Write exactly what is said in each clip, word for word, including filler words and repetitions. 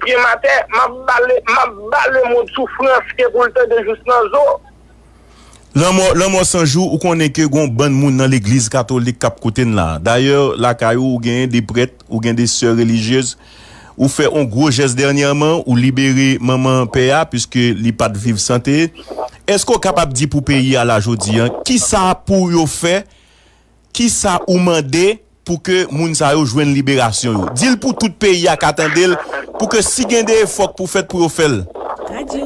pye m atè, m ap bale, m ap bale moun soufrans ke pou l tande jous nan zo. Lanmò, Lanmò San Jou, ou konnen ke gon bann moun nan legliz katolik k ap koute n la. Dayè, lakay ou, ou genyen de prèt, ou gen de sè relijyez. Ou fè yon gwo jès dènyèman, ou libere manman pè a, piske li pa t viv sante. Èske w kapab di pou peyi a la jodi a, kisa pou yo fè, kisa ou mande pou ke moun sa yo jwenn liberasyon yo? Di l pou tout peyi a ka tande l, pou ke si gen de efò k pou fèt pou yo fè l.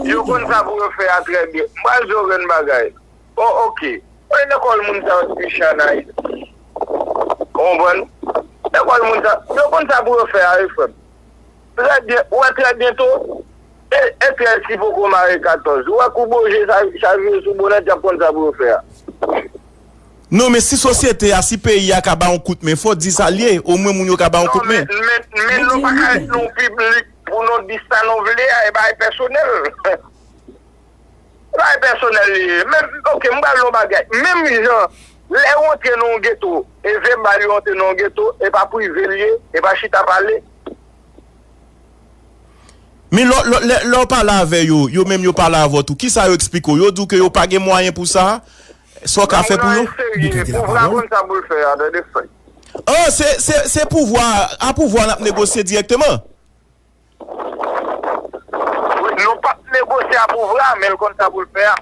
Yo konn sa pou yo fè a trè byen. M pral di w yon grenn bagay. O, oke. Mwen lekòl moun sa yo t piche an Ayiti. Ou konprann? Lekòl moun sa, yo konn sa pou yo fè a, wi, frè m. Trè byen, ou wè trè byento, e, e trèz ki poko mare katòz. Ou wè kou boje sa, sa vire sou bonèt, y ap konn sa pou yo fè a. Non, men si sosyete a, si peyi a ka ba yon kout men, fò w di sa l ye, omwen moun yo ka ba yon kout men. Non, men, men, men nou pa ka ret nan yon piblik pou nou di sa nou vle a, e bagay pèsonèl. Bagay pèsonèl li ye. Menm, oke, m pral di yon bagay. Menm jan, lè w antre nan yon geto, e vèbal yo antre nan yon geto, e pa prive l ye, e pa chita pale. Men lè, lè, lè, lè w pale avè yo, yo menm yo pale avè w tou. Kisa yo eksplike w? Yo di w ke yo pa gen mwayen pou sa? Sa w ka fè pou yo? Pouvwa konn sa pou l fè a, tande frè. Oh, se, se, se pouvwa, a pouvwa n ap negosye dirèkteman. Wi, nou p ap negosye a pouvwa, men l konn sa pou l fè a.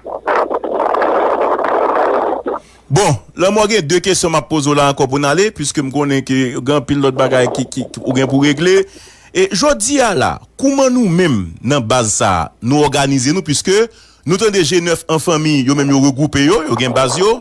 Bon, Lanmò, gen de kesyon m ap poze w la ankò pou n ale, piske m konnen ke gen anpil lòt bagay ki, ki, ki ou gen pou regle. E jodi a la, kouman nou menm nan baz sa a, nou òganize nou, piske nou tande G nèf an fanmi, yo menm yo regwoupe yo, yo gen baz yo.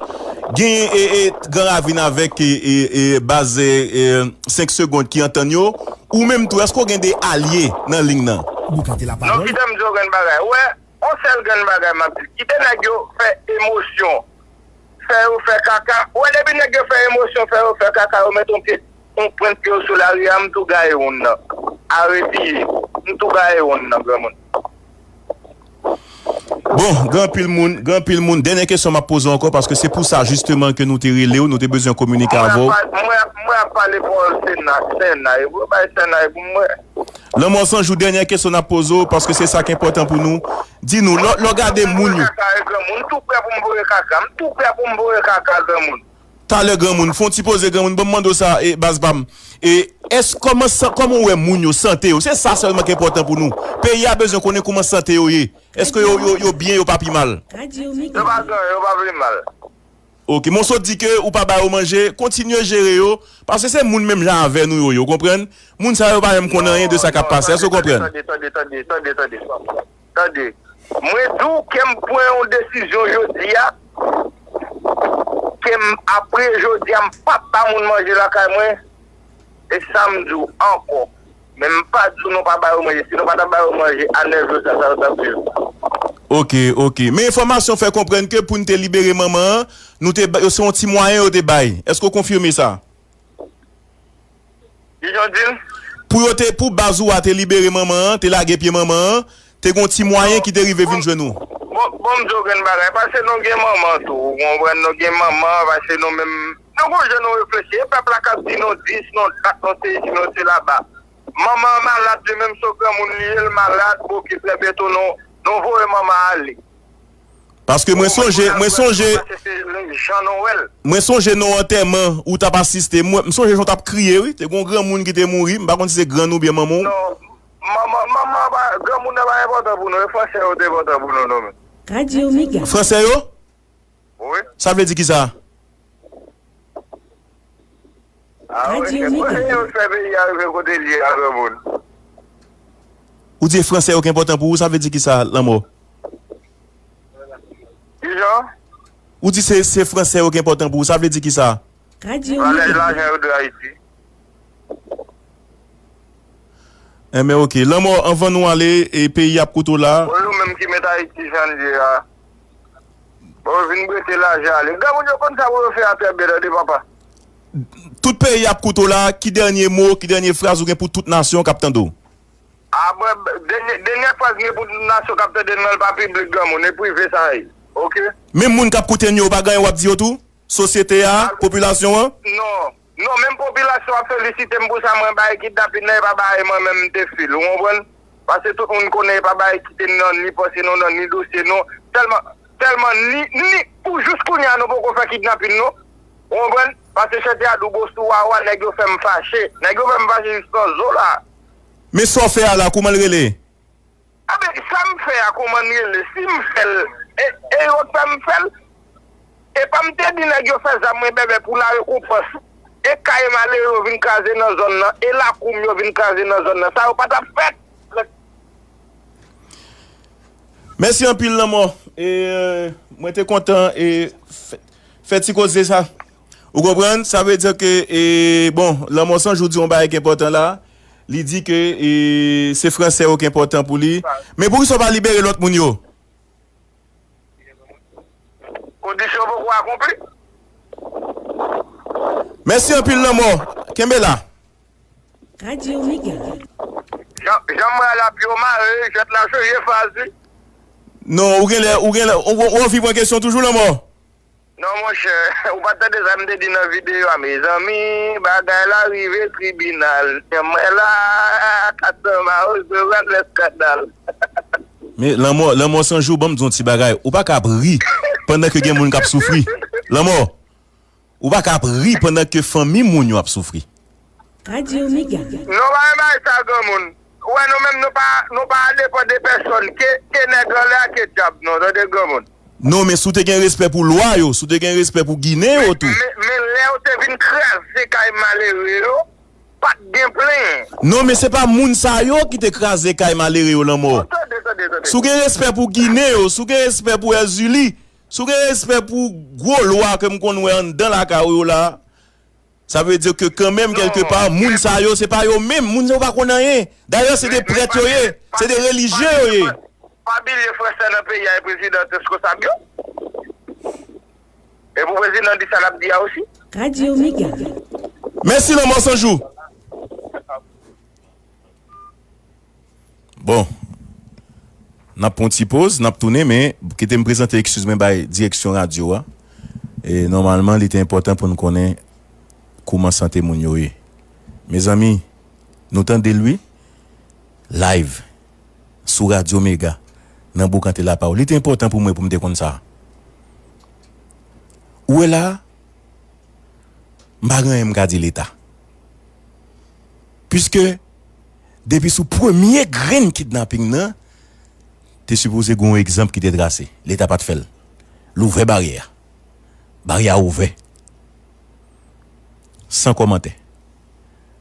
Gen, e, e, Gran Ravin avèk, e, e, e, baz, e, e, senk Segond ki antann yo. Ou menm tou, èske w gen de alye nan liy nan? Non, kite m di w grenn bagay. Ou wè, yon sèl grenn bagay m ap di. Kite nèg yo fè emosyon, fè yo fè kaka. Ou wè, depi nèg yo fè emosyon, fè yo fè kaka, yo mete yon pye, yon pwent pye yo sou lari a, m tou gaye wonn nan. Arepye, m tou gaye wonn nan, granmoun. Bon, gen anpil moun, gen anpil moun. Dènyè kesyon m ap poze w ankò, paske se pou sa jisteman ke nou te rele w, nou te bezwen kominike avè w. Mwen ap pale, mwen ap, mwen ap pale pawòl Sena, Sena, e pou yo bay Sena, e pou mwen. Lanmò San Jou, dènyè kesyon n ap poze w, paske se sa k enpòtan pou nou. Di nou, lè, lè w gade moun yo. Kaka e granmoun, m tou prè pou m voye kaka, m tou prè pou m voye kaka granmoun. Talè granmoun, fè yon ti poze granmoun, ban m mande w sa, e, baz pa m. E, èske, kòman sa, kòman w wè moun yo, sante yo? Se sa sèlman ki enpòtan pou nou. Peyi a bezwen konnen kòman sante yo ye. Èske yo, yo, yo byen, yo pa pi mal? Yo pa gen, yo pa pi mal. Ok, men w sot di ke ou pa ba yo manje, kontinye jere yo, paske se moun menm jan avè nou yo ye, w konprann? Moun sa yo pa menm konn anyen de sa k ap pase, èske w konprann? Tande, tande, tande, tande, tande, tande. Tande, mwen di w ke m pran yon desizyon jodi a, ke m, apre jodi a, m p ap ba moun manje lakay mwen. E sa m di w ankò. Men m pa di w nou pa ba yo manje. Si nou pa t ap ba yo manje, a nèf jou sa, sa yo t ap viv. Ok, ok. Men enfòmasyon fè konprann ke pou n te libere manman an, nou te ba, se yon ti mwayen yo te bay. Èske w konfime sa? Kijan w di l? Pou yo te, pou baz ou a te libere manman an, te lage pye manman an, te gon ti mwayen ki te rive vin jwenn ou. Bon, bon, m di w grenn bagay, paske nou gen manman tou, ou konprann, nou gen manman, paske nou menm, nou gon jan nou reflechi, e pèp la k ap di nou di, si nou dat, nou se isi, nou se laba. Manman an malad, li menm se yon granmoun li ye, l malad, bon, ki trè byento, nou, nou voye manman an ale. Paske mwen sonje, mwen sonje, mwen sonje nan yon antèman ou t ap asiste. Mwen, m sonje jan w t ap kriye, wi. Te gen yon granmoun ki te mouri. M pa konn si se grann ou byen manman w. Non, manman, manman pa, granmoun nan pa enpòtan pou nou. E fransè yo te enpòtan pou nou, non, men. Radyo Mega. Fransè yo? Wi. Sa vle di kisa? Ah, wi, se pou yo fè peyi a rive kote l ye a, granmoun. Ou di e fransè yo ki enpòtan pou ou, sa vle di kisa, Lanmò? Kijan? Ou di se, se fransè yo ki enpòtan pou ou, sa vle di kisa? Valè lajan yo de Ayiti. Enben, ok. Lanmò, anvan nou ale, e peyi ap koute w la. Bon, nou menm ki met Ayiti jan l ye a. Bon, yo vin prete lajan ale. Granmoun yo konn sa pou yo fè a trè byen, tande, papa. Tout peyi ap koute w la, ki dènye mo, ki dènye fraz ou gen pou tout nasyon k ap tande w? A, bon, dènye, dènye fraz m gen pou tout nasyon k ap tande m nan, l pa piblik, granmoun, e prive sa ye. Ok? Menm moun k ap koute n yo, ou pa gen anyen w ap di yo tou? Sosyete a, popilasyon an? Non. Non, menm popilasyon ap felisite m pou sa mwen bay kidnapin nan, e pa bagay mwen menm m te fè l, ou konprann? Paske tout moun konnen e pa bagay kite n nan ni panse nou nan ni dosye nou. Tèlman, tèlman ni, ni, pou jis kounye a nou poko fè kidnapin nou. Ou konprann? Paske chète a doubo sou wawa, nèg yo fè m fache. Nèg yo fè m fache jis nan zo la. Men sa w fè a la, kouman l rele? Enben, sa m fè a, kouman l rele? Si m fè l, e, e yo t fè m fè l? E pa m te di nèg yo fè zam mwen bèbè pou larekonpans. E kay malere yo vin kraze nan zòn nan, e lakou m yo vin kraze nan zòn nan. Sa yo pa t ap fèt. Mèsi anpil, Lanmò. E, mwen te kontan, e, fè, fè ti koze sa. Ou konprann? Sa vle di ke, e, bon, Lanmò San Jou di yon bagay ki enpòtan la. Li di ke, e, se fransè yo ki enpòtan pou li. Men poukisa w pa libere lòt moun yo? Kondisyon poko akonpli. Mèsi anpil, Lanmò. Kenbe la. Radyo Mega. Jan, jan m wè la, pye w mare, jwèt la chanje faz, wi. Non, ou genlè, ou genlè, ou, ou anvi pran kesyon toujou, Lanmò? Non, monchè, ou pa t tande sa m te di nan videyo a, mezanmi, bagay la rive tribinal. Jan m wè la, Kat San Mawozo pral fè eskandal. Men, Lanmò, Lanmò San Jou, ban m di yon ti bagay. Ou pa ka ap ri pandan ke gen moun k ap soufri. Lanmò, ou pa ka ap ri pandan ke fanmi moun yo ap soufri. Radyo Mega. Non, pa yon bagay sa, granmoun. Ou wè, nou menm, nou pa, nou pa depann de pèsòn. Ke, ke nèg anlè a, ke dyab, non, tande, granmoun. Non, men si w te gen respè pou lwa yo, si w te gen respè pou Ginen yo tou. Men, men, men lè yo te vin kraze kay malere yo, pa t gen plenyen. Non, men se pa moun sa yo ki te kraze kay malere yo, Lanmò. Oh, tande, tande, tande. Si w gen respè pou Ginen yo, si w gen respè pou Èzili, si w gen respè pou gwo lwa ke m konn wè anndan lakay ou yo la, sa vle di ke kanmenm, kèlkepa, moun sa yo, se pa yo menm, moun sa yo pa konn anyen. Dayè, se de prèt yo ye, se de relijye yo ye. Pa bliye fransè nan peyi a e prezidan responsab yo. E pou prezidan di sa l ap di a osi. Radyo Mega. Mèsi, Lanmò San Jou. Bon, n ap pran yon ti poz, n ap tounen, men kite m prezante eskiz mwen bay direksyon radyo a. E nòmalman, li te enpòtan pou n konnen kouman sante moun yo ye. Mezanmi, nou tande l wi, live, sou Radyo Mega, nan Boukante Lapawòl. Li te enpòtan pou mwen pou m te konn sa. Ou wè la, m pa gen anyen m ka di Leta. Piske, depi sou premye grenn kidnaping nan, te sipoze gen yon egzanp ki te trase. Leta pa t fè l. L ouvè baryè a. Baryè a ouvè. San kòmantè.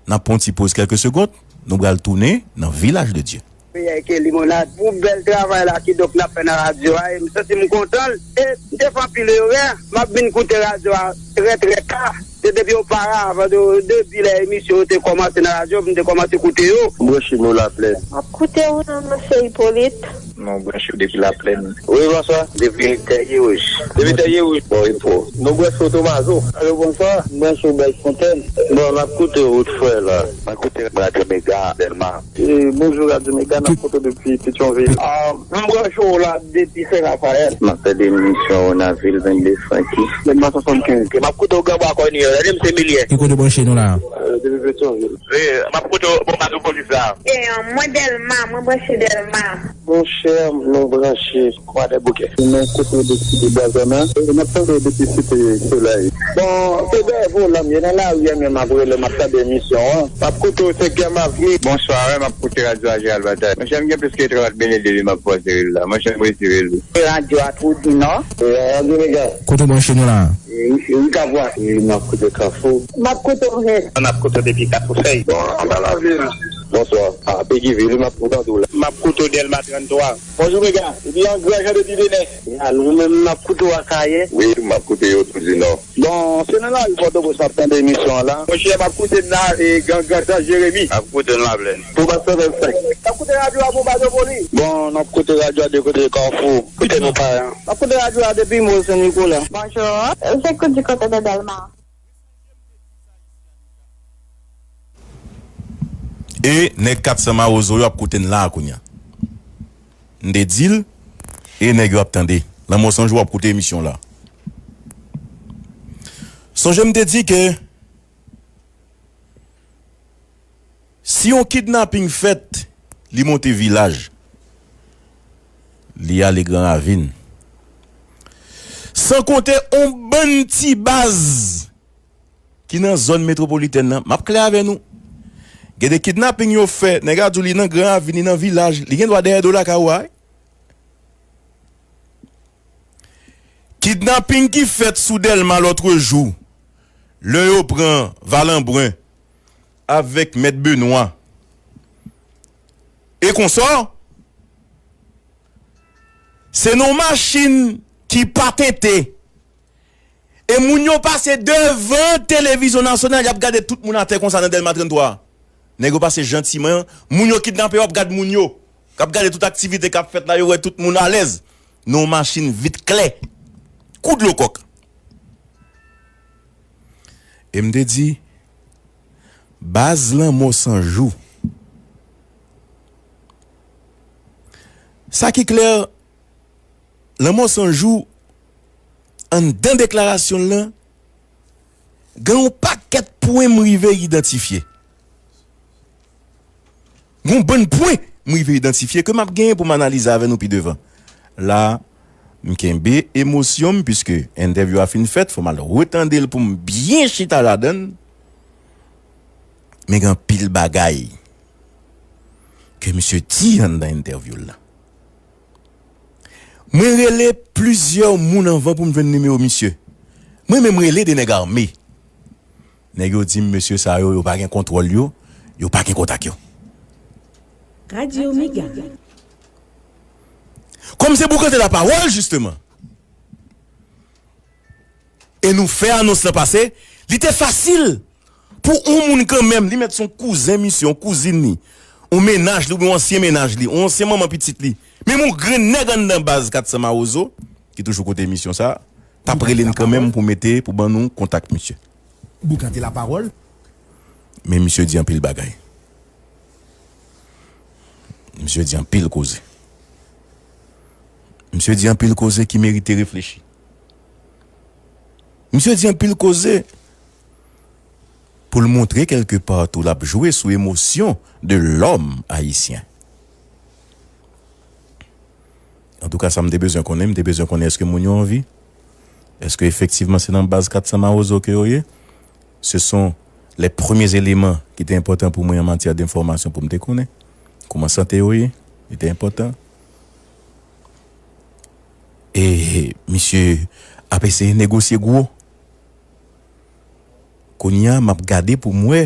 N ap pran yon ti poz kèlke segond, nou pral tounen nan Vilaj de Dye. Meyè ke limonad pou bèl travay la kidonk n ap fè nan radyo a, e m santi m kontan l. E m te fè anpil erè, m ap vin koute radyo a trè, trè ta. Se depi oparavan, de, depi lè emisyon yo te kòmanse nan radyo, m te kòmanse koute yo. M branche nou Laplèn. M ap koute w nan Monchè Ipolit. Nou branche w depi Laplèn. Wi, bonswa. Depi Tèyè Wouj. Depi Tèyè Wouj. Bò Repo. Nou branche w Tomazo. Alo, bonswa. M branche w Bèlfontèn. Bon, n ap koute w Wout Frè la. Mwen koute Radyo Mega, Dèlma. E, bonjou, Radyo Mega, n ap koute w depi Petyonvil. Ah, m branche w la depi Sen Rafayèl. M ap tande emisyon w nan vil Vennde Franki. Dèlma swasannkenz. M ap koute w Granbwa Kòniyè, tande m se Milyen. Ki kote w branche nou la? Euh, depi Petyonvil. Wi, m ap koute w bò Mazopolis la. E, mwen Dèlma, mwen branche Dèlma. Monchè, nou branche Kwadèboukè. Nou kote w depi Debwa Zòn an. E n ap tande w depi Site Solèy. Bon, se dèyè volan m ye, nan lari a menm m ap rele, m ap tande emisyon an. M ap koute w Senkyèm Avni. Bonswa, wi, m ap koute radyo a Jeral Batay. Monchè, m gen plis ke trant minit depi m ap fè seri la. Monchè, m retire l wi. Se radyo a Twou di Nò. E, Radyo Mega. Kote w branche nou la? E, e, wi, Kafou. E, m ap koute Kafou. M ap koute w nèt. N ap koute w depi Kafou Sèy. Bon, anba lavil. Bonswa. A, Pegivil, wi, m ap koute w la. M ap koute w Dèlma tranntwa. Bonjou, Mega. Epi an gran jan depi Benè. Ya, nou menm, n ap koute w Akayè. Wi, m ap koute yo Twou di Nò. Bon, se nan lari Pòtoprens m ap tande emisyon an la. Monchè, m ap koute n la, e, Gran Gran Tan Jeremi. M ap koute n Laplèn. Tomas Sèvèl senk. M ap koute radyo a Bonbadopolis. Bon, n ap koute radyo a de kote Kafou. Kote nou paran. M ap koute radyo a depi Mòl Sen Nikola. Bonjou, se Kout di kote de Dèlma. E nèg Kat San Mawozo yo ap koute n la a kounye a. M te di l, e nèg yo ap tande. Lanmò San Jou ap koute emisyon la. Sonje m te di ke si yon kidnaping fèt li monte Vilaj. Li ale Gran Ravin. San konte on bann ti baz ki nan zòn metwopolitèn nan. M ap klè avè nou. Gen de kidnaping yo fè, nèg la di w li nan Gran Ravin, li nan Vilaj, li gen dwa dèyè do lakay ou a, wi. Kidnaping ki fèt sou Dèlma lòtrejou, lè yo pran Valanbren avèk Mèt Benwa e konsò, se nan machin ki patente. E moun yo pase devan televizyon nasyonal, y ap gade tout moun atè konsa nan Dèlma trannntwa. Nèg yo pase jantiman, moun yo kidnape yo ap gad moun yo. K ap gade tout aktivite k ap fèt la, yo wè tout moun alèz. Nan yon machin vit klè. Kou dlo kòk. E m te di, baz Lanmò San Jou. Sa ki klè, Lanmò San Jou, anndan deklarasyon l lan, gen yon pakèt pwen m rive idantifye. Gen yon bann pwen m rive idantifye ke m ap genyen pou m analize avè nou pi devan. La, m kenbe emosyon m, piske entèvyou a fin fèt, fò m al retande l pou m byen chita ladan l. Men gen anpil bagay ke misye di anndan entèvyou l lan. Mwen rele plizyè moun anvan pou m jwenn nimewo misye. Mwen menm rele de nèg ame. Nèg yo di m, mesye sa yo, yo pa gen kontwòl yo, yo pa gen kontak yo. Radyo Mega. Kòm se Boukante Lapawòl, jisteman. E nou fè anons lan pase, li te fasil pou yon moun kanmenm, li mèt se yon kouzen misye, yon kouzin li, yon mennaj li, oubyen yon ansyen mennaj li, yon ansyen manman pitit li, menm yon grenn nèg anndan baz kat san Mawozo, ki toujou koute emisyon sa, t ap rele n kanmenm pou mete, pou ban nou kontak misye. Boukante Lapawòl. Men misye di anpil bagay. Misye di anpil koze. Misye di anpil koze ki merite reflechi. Misye di anpil koze pou l montre kèlke pa tou l ap jwe sou emosyon de lòm ayisyen. Antouka, sa m te bezwen konnen, m te bezwen konnen èske moun yo an vi? Èske efektivman se nan baz kat san Mawozo ke yo ye? Ce sont les premiers éléments ki te enpòtan pou mwen an matyè denfòmasyon pou m te konnen. Kòman sante yo ye? Li te enpòtan. E misye ap eseye negosye gwo. Kounye a, m ap gade pou m wè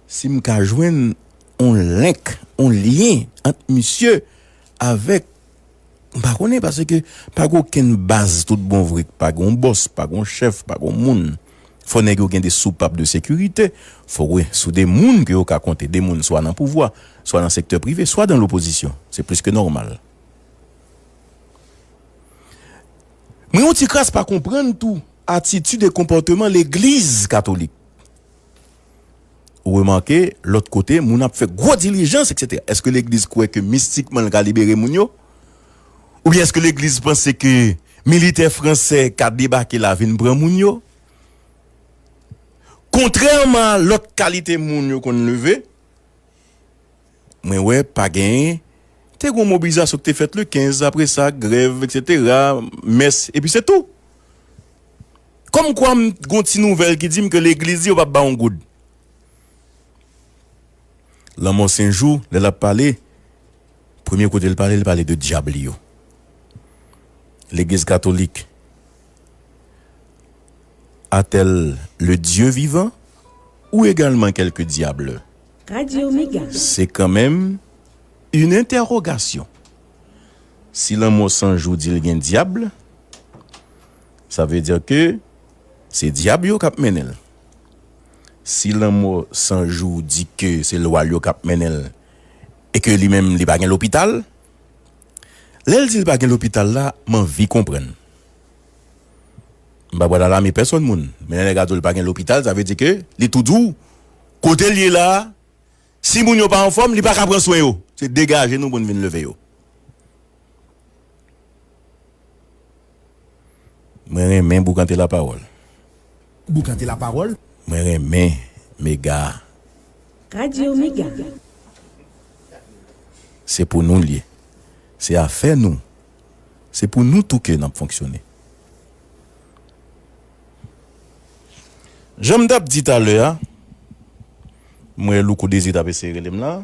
si m ka jwenn on link, on lyen ant misye avèk, m pa konnen, paske pa gen okenn baz tout bon vre, pa gen on bòs, pa gen on chèf, pa gen on moun. Fò nèg yo gen de soupap de sekirite, fò wè sou de moun ke yo ka konte, de moun swa nan pouvwa, swa nan sektè prive, swa dan lopozisyon. Se plis ke nòmal. Mwen yon ti kras pa konprann tou atitid e konpòteman legliz katolik. Ou remake, lòt kote, moun ap fè gwo dilijans, etsetera. Èske legliz kwè ke mistikman l ka libere moun yo? Oubyen èske legliz panse ke militè fransè ka debake la vin pran moun yo? Kontrèman a lòt kalite moun yo konn leve, mwen wè pa genyen. Te gen yon mobilizasyon ki te fèt le kenz, apre sa, grèv, etsetera, mès, epi se tou. Kòmkwa m gen yon ti nouvèl ki di m ke legliz yo p ap ba yon goud. Lanmò Senjou, lè l ap pale, premye kote l pale, l pale de dyab li yo. Legliz katolik, a-t-elle le Dieu vivant ou également quelques diables? Radyo Mega. Se kanmenm une interrogation. Si Lanmò Sanjou di l gen dyab, sa vle di ke se dyab yo k ap mennen l. Si Lanmò Sanjou di ke se lwa l yo k ap mennen l e ke li menm li pa gen lopital, lè l di l pa gen lopital la, m anvi konprann. M pa pral alame pèsonn moun, men lè nèg la di w li pa gen lopital, sa vle di ke li tou di w, kote l ye la, si moun yo pa anfòm, li pa ka pran swen yo. Se degaje nou pou n vin leve yo. Mwen renmen boukante lapawòl. Boukante lapawòl. Mwen renmen Mega. Radyo Mega. Se pou nou l ye. Se afè nou. Se pou nou tou ke n ap fonksyone. Jan m t ap di talè a, m wè Louko Désir t ap eseye rele m la.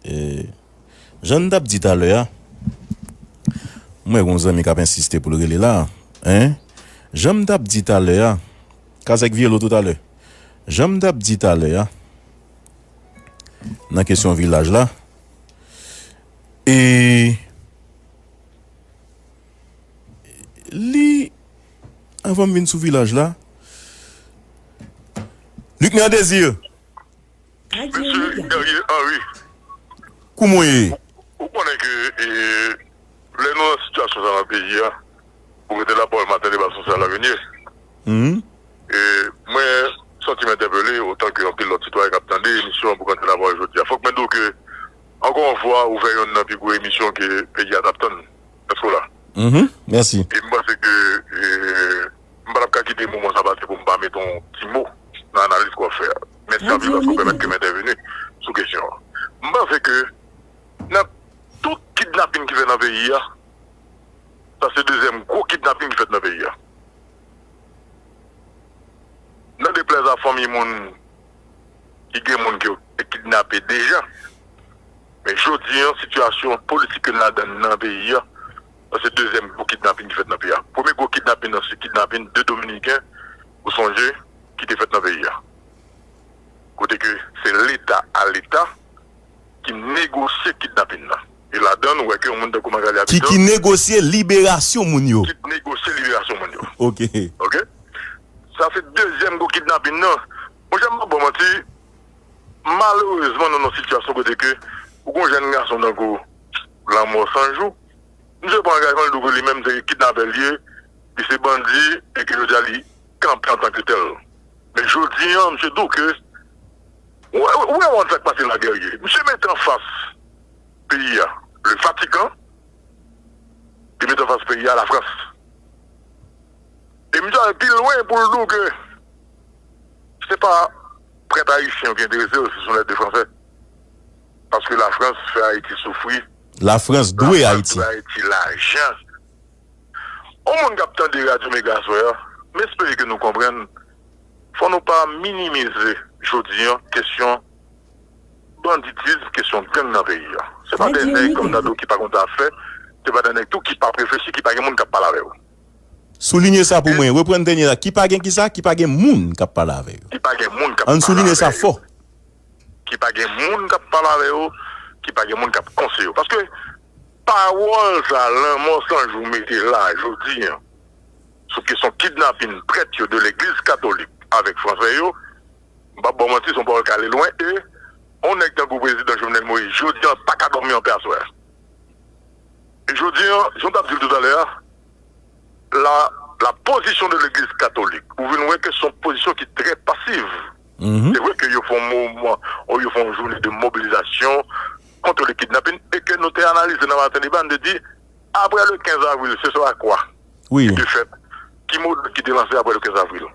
E, jan m t ap di talè a, m wè gen yon zanmi k ap ensiste pou l rele la. Hein? Jan m t ap di talè a, Kazèk Vyelo toutalè. Jan m t ap di talè a, nan kesyon vilaj la, e li, anvan m vin sou vilaj la, Luckner Désir. Mesye Guerrier Henry, kouman w ye? Ou konnen ke, e, lè nou nan sitiyasyon sa nan peyi a, Boukanten Lapawòl, Maten Deba, Sosyal Lavenir. Mhm. E mwen santi m entèpele otan ke anpil lòt sitwayen k ap tande emisyon an Boukanten Lapawòl jodi a. Fòk mwen di w ke, ankò yon fwa, ou fè yonn nan pi gwo emisyon ke peyi a t ap tann. Èske w la? Mhm. Mèsi. E m panse ke, e, m pa t ap ka kite moman sa pase pou m pa mete yon ti mo nan analiz ke w ap fè a. Mèsi anpil paske w pèmèt ke m entèveni sou kesyon an. M panse ke nan tout kidnapin ki fèt nan peyi a, sa se dezyèm gwo kidnapin ki fèt nan peyi a. Nan deplèz a fanmi moun ki gen moun ke yo te kidnape deja, men jodi an, sitiyasyon politik ke n ladan nan peyi a, sa se dezyèm gwo kidnapin ki fèt nan peyi a. Premye gwo kidnapin nan se kidnapin de Dominiken, ou sonje, ki te fèt nan peyi a. Kote ke se Leta a Leta ki negosye kidnapin nan. E ladan, nou wè ke yon moun tankou Magalie Ki, Habitant ki negosye liberasyon moun yo. Ki negosye liberasyon moun yo. Ok. Ok? Sa se dezyèm gwo kidnapin nan. Monchè, m pa ba w manti, malerezman, nou nan yon sitiyasyon kote ke ou gon jèn gason tankou Lanmò Sanjou, misye pran angajman, li di w ke li menm se kidnapè l ye, li se bandi, e ke jodi a li kanpe antanke tèl. Men jodi an, misye di w ke, ou wè, ou wè, ou wè sa k pase la, Guerrier. Misye mete anfas peyi a, le Vatican, li mete anfas peyi a, Lafrans. E misye al pi lwen pou l di w ke se pa prèt ayisyen yo ki enterese yo, se sou lèt de Fransè. Paske Lafrans fè Ayiti soufri. Lafrans dwe Ayiti. Lafrans dwe Ayiti lajan. Yon moun k ap tande Radyo Mega aswè a, m espere ke nou konprann, fò nou pa minimize jodi an kesyon banditis, kesyon gang nan peyi a. Se pa de nèg kòm Nado ki pa konn sa ap fè, se pa de nèg tou ki p ap reflechi, ki pa gen moun k ap pale avè yo. Soulinye sa pou mwen, reprann dènye la, ki pa gen kisa, ki pa gen moun k ap pale avè yo. Ki pa gen moun k ap pale avè yo. Ann soulinye sa fò. Ki pa gen moun k ap pale avè yo, ki pa gen moun k ap konseye yo. Paske pawòl sa Lanmò Sanjou mete la jodi an, sou kesyon kidnapin prèt yo de legliz katolik avèk fransè yo, m p ap ba w manti, se yon pawòl k ale lwen, e yon nèg tankou prezidan Jovenel Moïse, jodi an, pa ka dòmi anpè aswè a. E jodi an, jan w t ap di l toutalè a, la, la position de l'église catholique, ou vin wè ke se yon pozisyon ki trè pasiv. Se vre ke yo fè yon mouvman, yo fè yon jounen de mobilizasyon kont le kidnapin, e ke nou te analize nan Maten Deba, nou te di, après le quinze avril, ce sera quoi qui te fait, ki mo ki te lanse après le quinze avril?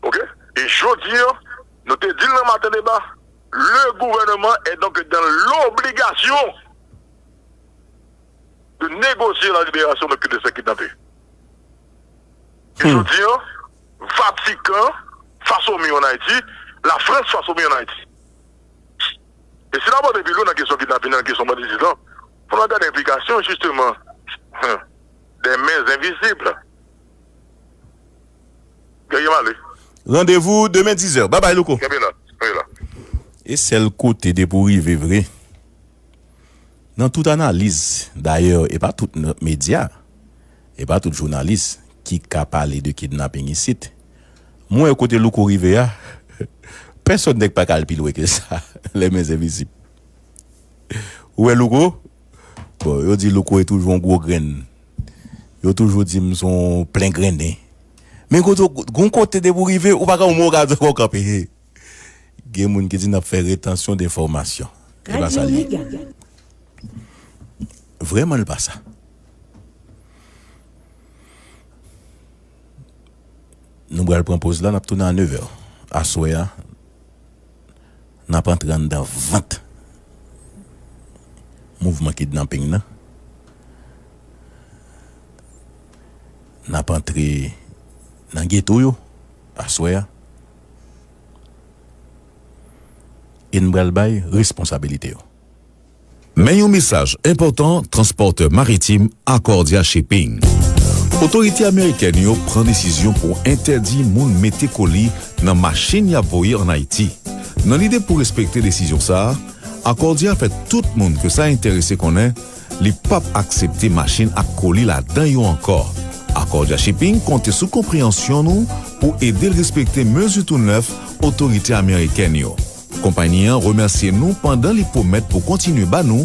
Ok? E jodi an, nou te di l nan Maten Deba, le gouvernement est donc dans l'obligation de négocier la libération de, de ces kidnappés. E jodi an, Vatican face au mur en Haïti, la France face au mur en Haïti. E si n ap pote pi lwen nan kesyon kidnapin nan, kesyon banditis lan, fò n al gade enplikasyon, jisteman, des mains invisibles. Guerrier, m ale. Randevou demen diz è. Babay, Louko. Kenbe la. Kenbe la. E sèl kote depi w rive vre, nan tout analiz, dayè, e pa tout n-, medya, e pa tout jounalis ki ka pale de kidnaping isit. Mwen, kote Louko rive a, pèsonn nèg pa ka al pi lwen ke sa, les mains invisibles. Ou wè Louko? Bon, yo di Louko e toujou yon gwo grenn. Yo toujou di m se yon plen grennen. Men kote, gon kote depi w rive, ou pa ka yon mo w ka di ankò kanpe. Gen moun ki di n ap fè retansyon de enfòmasyon. E pa sa l ye. Vrèman, l pa sa. Nou pral pran poz la, n ap tounen a nevè. Aswè a, n ap antre anndan vant mouvman kidnaping nan. N ap antre nan geto yo aswè a. E n pral bay responsabilite yo. Men yon mesaj enpòtan transpòtè maritim Accordia Shipping. Otorite amerikèn yo pran desizyon pou entèdi moun mete koli nan machin y ap voye ann Ayiti. Nan lide pou respekte desizyon sa a, Accordia fè tout moun ke sa enterese konnen li p ap aksepte machin ak koli ladan yo ankò. Accordia Shipping konte sou konpreyansyon nou pou ede l respekte mezi tou nèf otorite amerikèn yo. Konpayi an remèsye nou pandan li pwomèt pou kontinye ba nou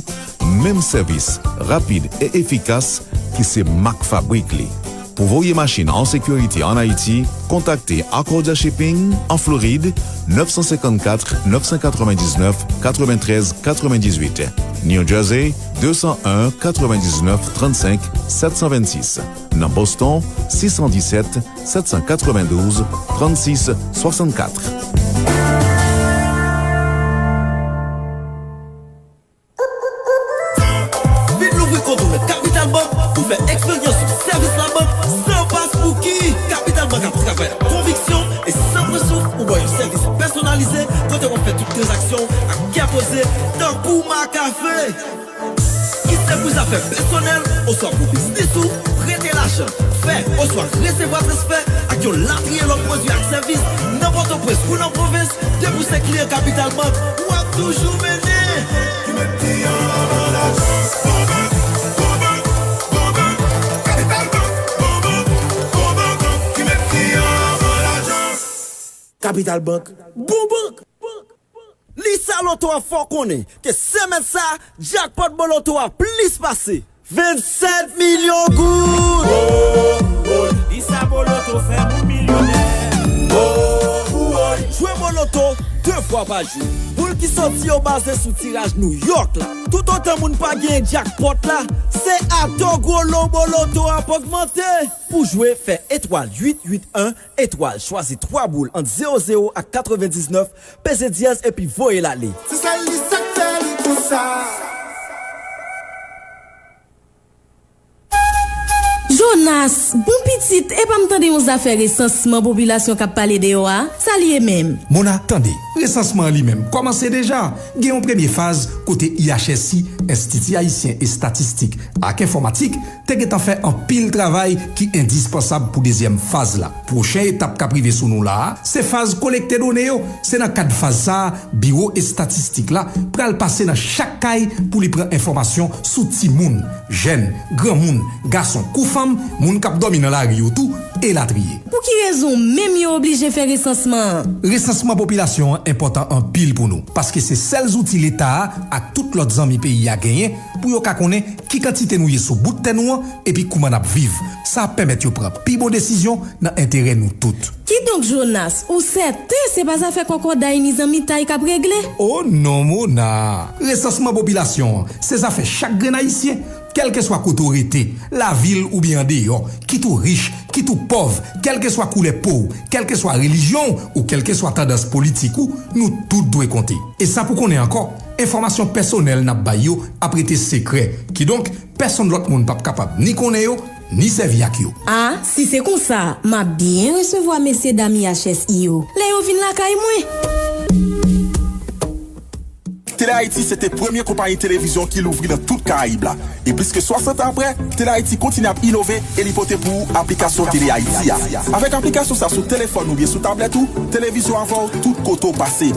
menm sèvis rapid e efikas ki se mak fabrik li. Pou voye machin an sekirite ann Ayiti, kontakte Accordia Shipping an Florid, nèf san senkannkat, nèf san katrevendiznèf, katreventrèz, katrevendizuit, New Jersey, de san en, katrevendiznèf, trannsenk, sèt san vennsis, nan Boston, sis san disèt, sèt san katrevendouz, trannsis, swasannkat. Vin louvri kont ou nan Capital Bank pou fè eksperyans yon sèvis labank san pas pouki. Capital Bank ap travay ak konviksyon e san pran souf pou ba w yon sèvis pèsonalize kote w ap fè tout tranzaksyon w ak kè poze tankou makafe. Kit se pou zafè pèsonèl oswa pou biznis ou, prete lajan, fè oswa resevwa transfè ak yon latriye lòt pwodui ak sèvis nan Pòtoprens kou nan pwovens, depi w se kliyan Capital Bank, w ap toujou mennen. Ki met kliyan an avan lajan. Bon bank, bon bank, bon bank. Capital Bank, bon bank, bon bank. Ki met kliyan an avan lajan. Capital Bank, bon bank. Lisa Loto ap fè w konnen ke semèn sa a, jackpot Boloto a plis pase vennsèt milyon goud! Lisa Boloto fè moun milyonè. Jwe Boloto de fwa pa jou. Boul ki soti yo baze sou tiraj New York la. Toutotan moun pa genyen jackpot la, se atò gwo lo Boloto ap ogmante. Pou jwe, fè etwal uit uit en, etwal, chwazi twa boul ant zewo zewo ak katrevendiznèf, peze dyèz epi voye l ale. Se sèl li sa k fè li konsa. Jonas, bon pitit, epa m tande yon zafè resansman popilasyon k ap pale deyò a? Sa l ye menm? Mona, tande, resansman an li menm kòmanse deja. Gen yon premye faz kote I H S I, Enstiti Ayisyen Estatistik ak Enfòmatik, te gentan fè anpil travay ki endispansab pou dezyèm faz la. Pwochen etap k ap rive sou nou la a, se faz kolekte done yo. Se nan kad faz sa a, Biwo Estatistik la pral pase nan chak kay pou li pran enfòmasyon sou timoun, jèn, granmoun, gason kou fanm, moun k ap dòmi nan lari yo tou, elatriye. Pou ki rezon menm yo oblije fè resansman an? Resansman popilasyon an enpòtan anpil pou nou, paske se sèl zouti Leta a ak tout lòt zanmi peyi a genyen pou yo ka konnen ki kantite nou ye sou bout tè nou an epi kouman n ap viv. Sa ap pèmèt yo pran pi bon desizyon nan enterè nou tout. Kidonk, Jonas, ou sèten se pa zafè kòkòday ni zanmitay k ap regle? O non, Mona! Resansman popilasyon an, se zafè chak grenn Ayisyen. Kèlkeswa kote w rete, lavil oubyen andeyò, kit ou rich, kit ou pòv, kèlkeswa koulè po w, kèlkeswa relijyon w ou kèlkeswa tandans politik ou, nou tout dwe konte. E sa pou konnen ankò, enfòmasyon pèsonèl n ap bay yo ap rete sekrè. Kidonk, pèsonn lòt moun p ap kapab ni konnen yo, ni sèvi ak yo. A, si se konsa, m ap byen resevwa mesyedam I H S I yo lè yo vin lakay mwen. Tele Ayiti se te premye konpayi televizyon ki louvri nan tout Karayib la. E plis ke swasant an apre, Tele Ayiti kontinye ap inove e li pote pou ou aplikasyon Tele Ayiti a. Avèk aplikasyon sa sou telefòn oubyen sou tablèt ou, televizyon avè w tout kote w pase.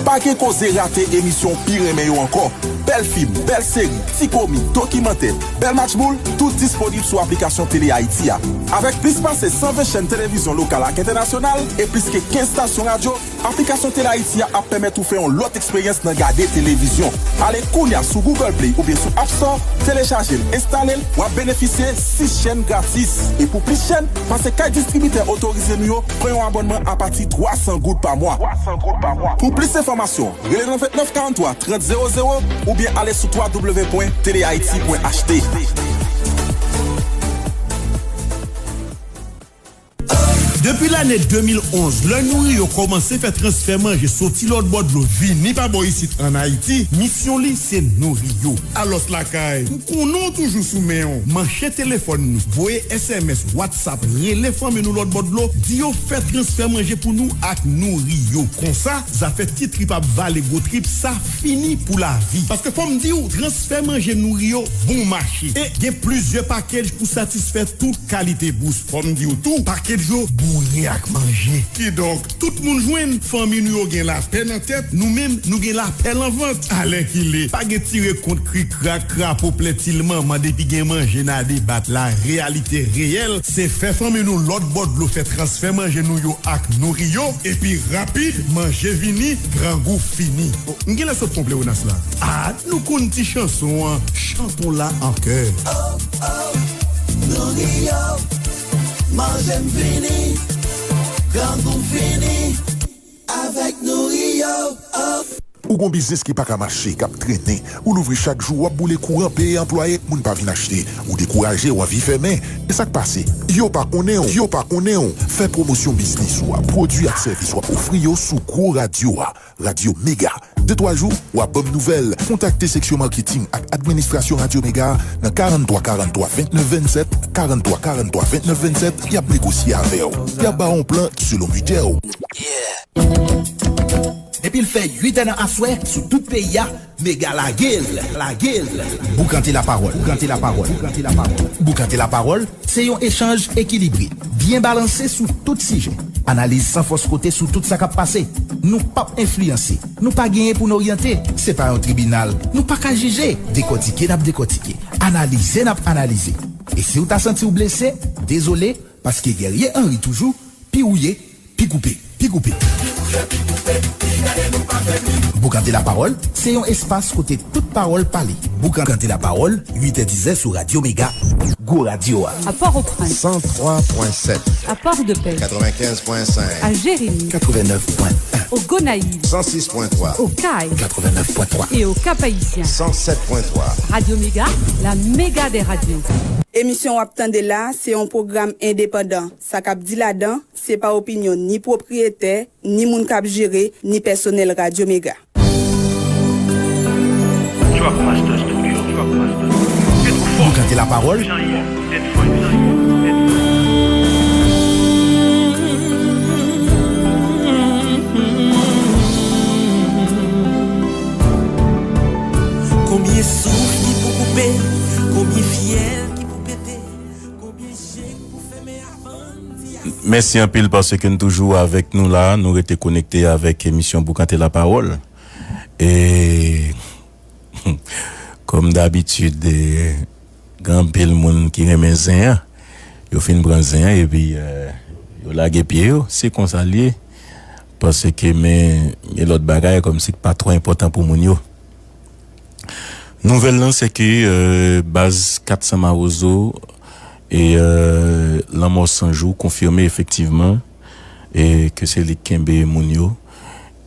Pa gen koze rate emisyon w pi renmen yo ankò. Bèl fim, bèl seri, ti komi, dokimantè, bèl match boul, tout disponib sou aplikasyon Tele Ayiti a. Avèk plis pase san ven chèn televizyon lokal ak entènasyonal e plis ke kenz estasyon radyo, aplikasyon Tele Ayiti a ap pèmèt ou fè yon lòt eksperyans nan gade televizyon. Ale kounye a sou Google Play oubyen sou App Store, telechaje l, enstale l, w ap benefisye sis chèn gratis. E pou plis chèn, pase kay distribitè otorize nou yo, pran yon abònman apati twa san goud pa mwa. Pou plis enfòmasyon, rele nan vennèf karanntwa trant zewo zewo oubyen ale sou twa w pwen tele ayiti pwen achte. Depi Ane de mil onz, lè Nouri yo kòmanse fè transfè manje soti lòt bò dlo vini pa bò isit ann Ayiti, misyon li se nouri yo. Alòs lakay, m konnen w toujou sou men w. Manche telefòn nou, voye S M S, WhatsApp, rele fanmi nou lòt bò dlo, di yo fè transfè manje pou nou ak nouri yo. Konsa, zafè ti trip ap vale gwo trip sa fini pou lavi. Paske fò m di w, transfè manje nouri yo bon mache. E gen plizyè pakèj pou satisfè tout kalite bous. Fò m di w tou, pakèj yo boure ak manje. Kidonk, tout moun jwenn, fanmi nou yo gen lapè nan tèt, nou menm, nou gen lapè nan vant. Alèkile, pa gen tire kont, krik krak, krapo, plètil manman, depi gen manje nan debat. La reyalite reyèl, se fè fanmi nou lòt bò dlo fè transfè manje nou yo ak nouri yo, epi rapid, manje vini, grangou fini. O, m genlè sot pran plewonas la. A, nou konn ti chanson an, chantons-la en chœur. Oh, oh, nouri yo, manje m vini, grangou fini, avèk nouri yo, oh. Ou gon biznis ki pa ka mache, k ap trennen, ou louvri chak jou, w ap boule kouran, peye anplwaye, moun pa vin achte, ou dekouraje, w anvi fèmen. E sa k pase? Yo pa konnen w, yo pa konnen w. Fè pwomosyon biznis ou a, pwodui ak sèvis w ap ofri yo sou gwo radyo a. Radyo Mega. De twa jou, w ap ban m nouvèl. Kontakte seksyon maketing ak administrasyon Radyo Mega nan karannntwa karannntwa vennèf vennsèt, karannntwa karannntwa vennèf vennsèt, y ap negosye avè w. Y ap ba w yon plan selon bidjè w. Depi l fè uit è nan aswè, sou tout peyi a, Mega lage l, lage l. Boukante lapawòl, boukante lapawòl, boukante lapawòl. Boukante lapawòl, se yon echanj ekilibre, byen balanse sou tout sijè. Analiz san fòs kote sou tout sa k ap pase. Nou p ap enfliyanse, nou pa genyen pou n oryante. Se pa yon tribinal, nou pa ka jije. Dekòtike n ap dekòtike, analize n ap analize. E si w ta santi w blese, dezole, paske Guerrier Henry toujou, pi ou ye, pi koupe, pi koupe. Boukante lapawòl, se yon espas kote tout pawòl pale. Boukante lapawòl, uit è dizè sou Radyo Mega. Gwo radyo a. À Port-au-Prince. Cent trois point sept. À Port-de-Paix. Quatre-vingt-quinze point cinq. À Jérémie. Quatre-vingt-neuf point un. Au Gonaïves. Cent six point trois. Au Cayes. Quatre-vingt-neuf point trois. Et au Cap-Haïtien. Cent sept point trois. Radio Méga, la méga des radios. Emisyon w ap tande la, se yon pwogram endepandan. Sa k ap di ladan, se pa opinyon ni pwopriyetè, ni moun k ap jere, ni pèsonèl Radyo Mega. Truck Master Studio. Truck Master Studio. Boukante lapawòl. Konbyen souf ki pou koupe, konbyen fyèl ki pou pete, konbyen je ki pou fèmen avan n di ase. Mèsi anpil paske n toujou avèk nou la, nou rete konekte avèk emisyon Boukante Lapawòl. E kòm dabitid, e, gen anpil moun ki renmen zen an. Yo fin pran zen an epi, e, yo lage pye yo. Se konsa l ye. Paske men, gen lòt bagay kòmsi k pa twò enpòtan pou moun yo. Nouvèl lan se ke, e, baz kat san Mawozo e, e, Lanmò San Jou konfime efektivman e ke se li k kenbe moun yo.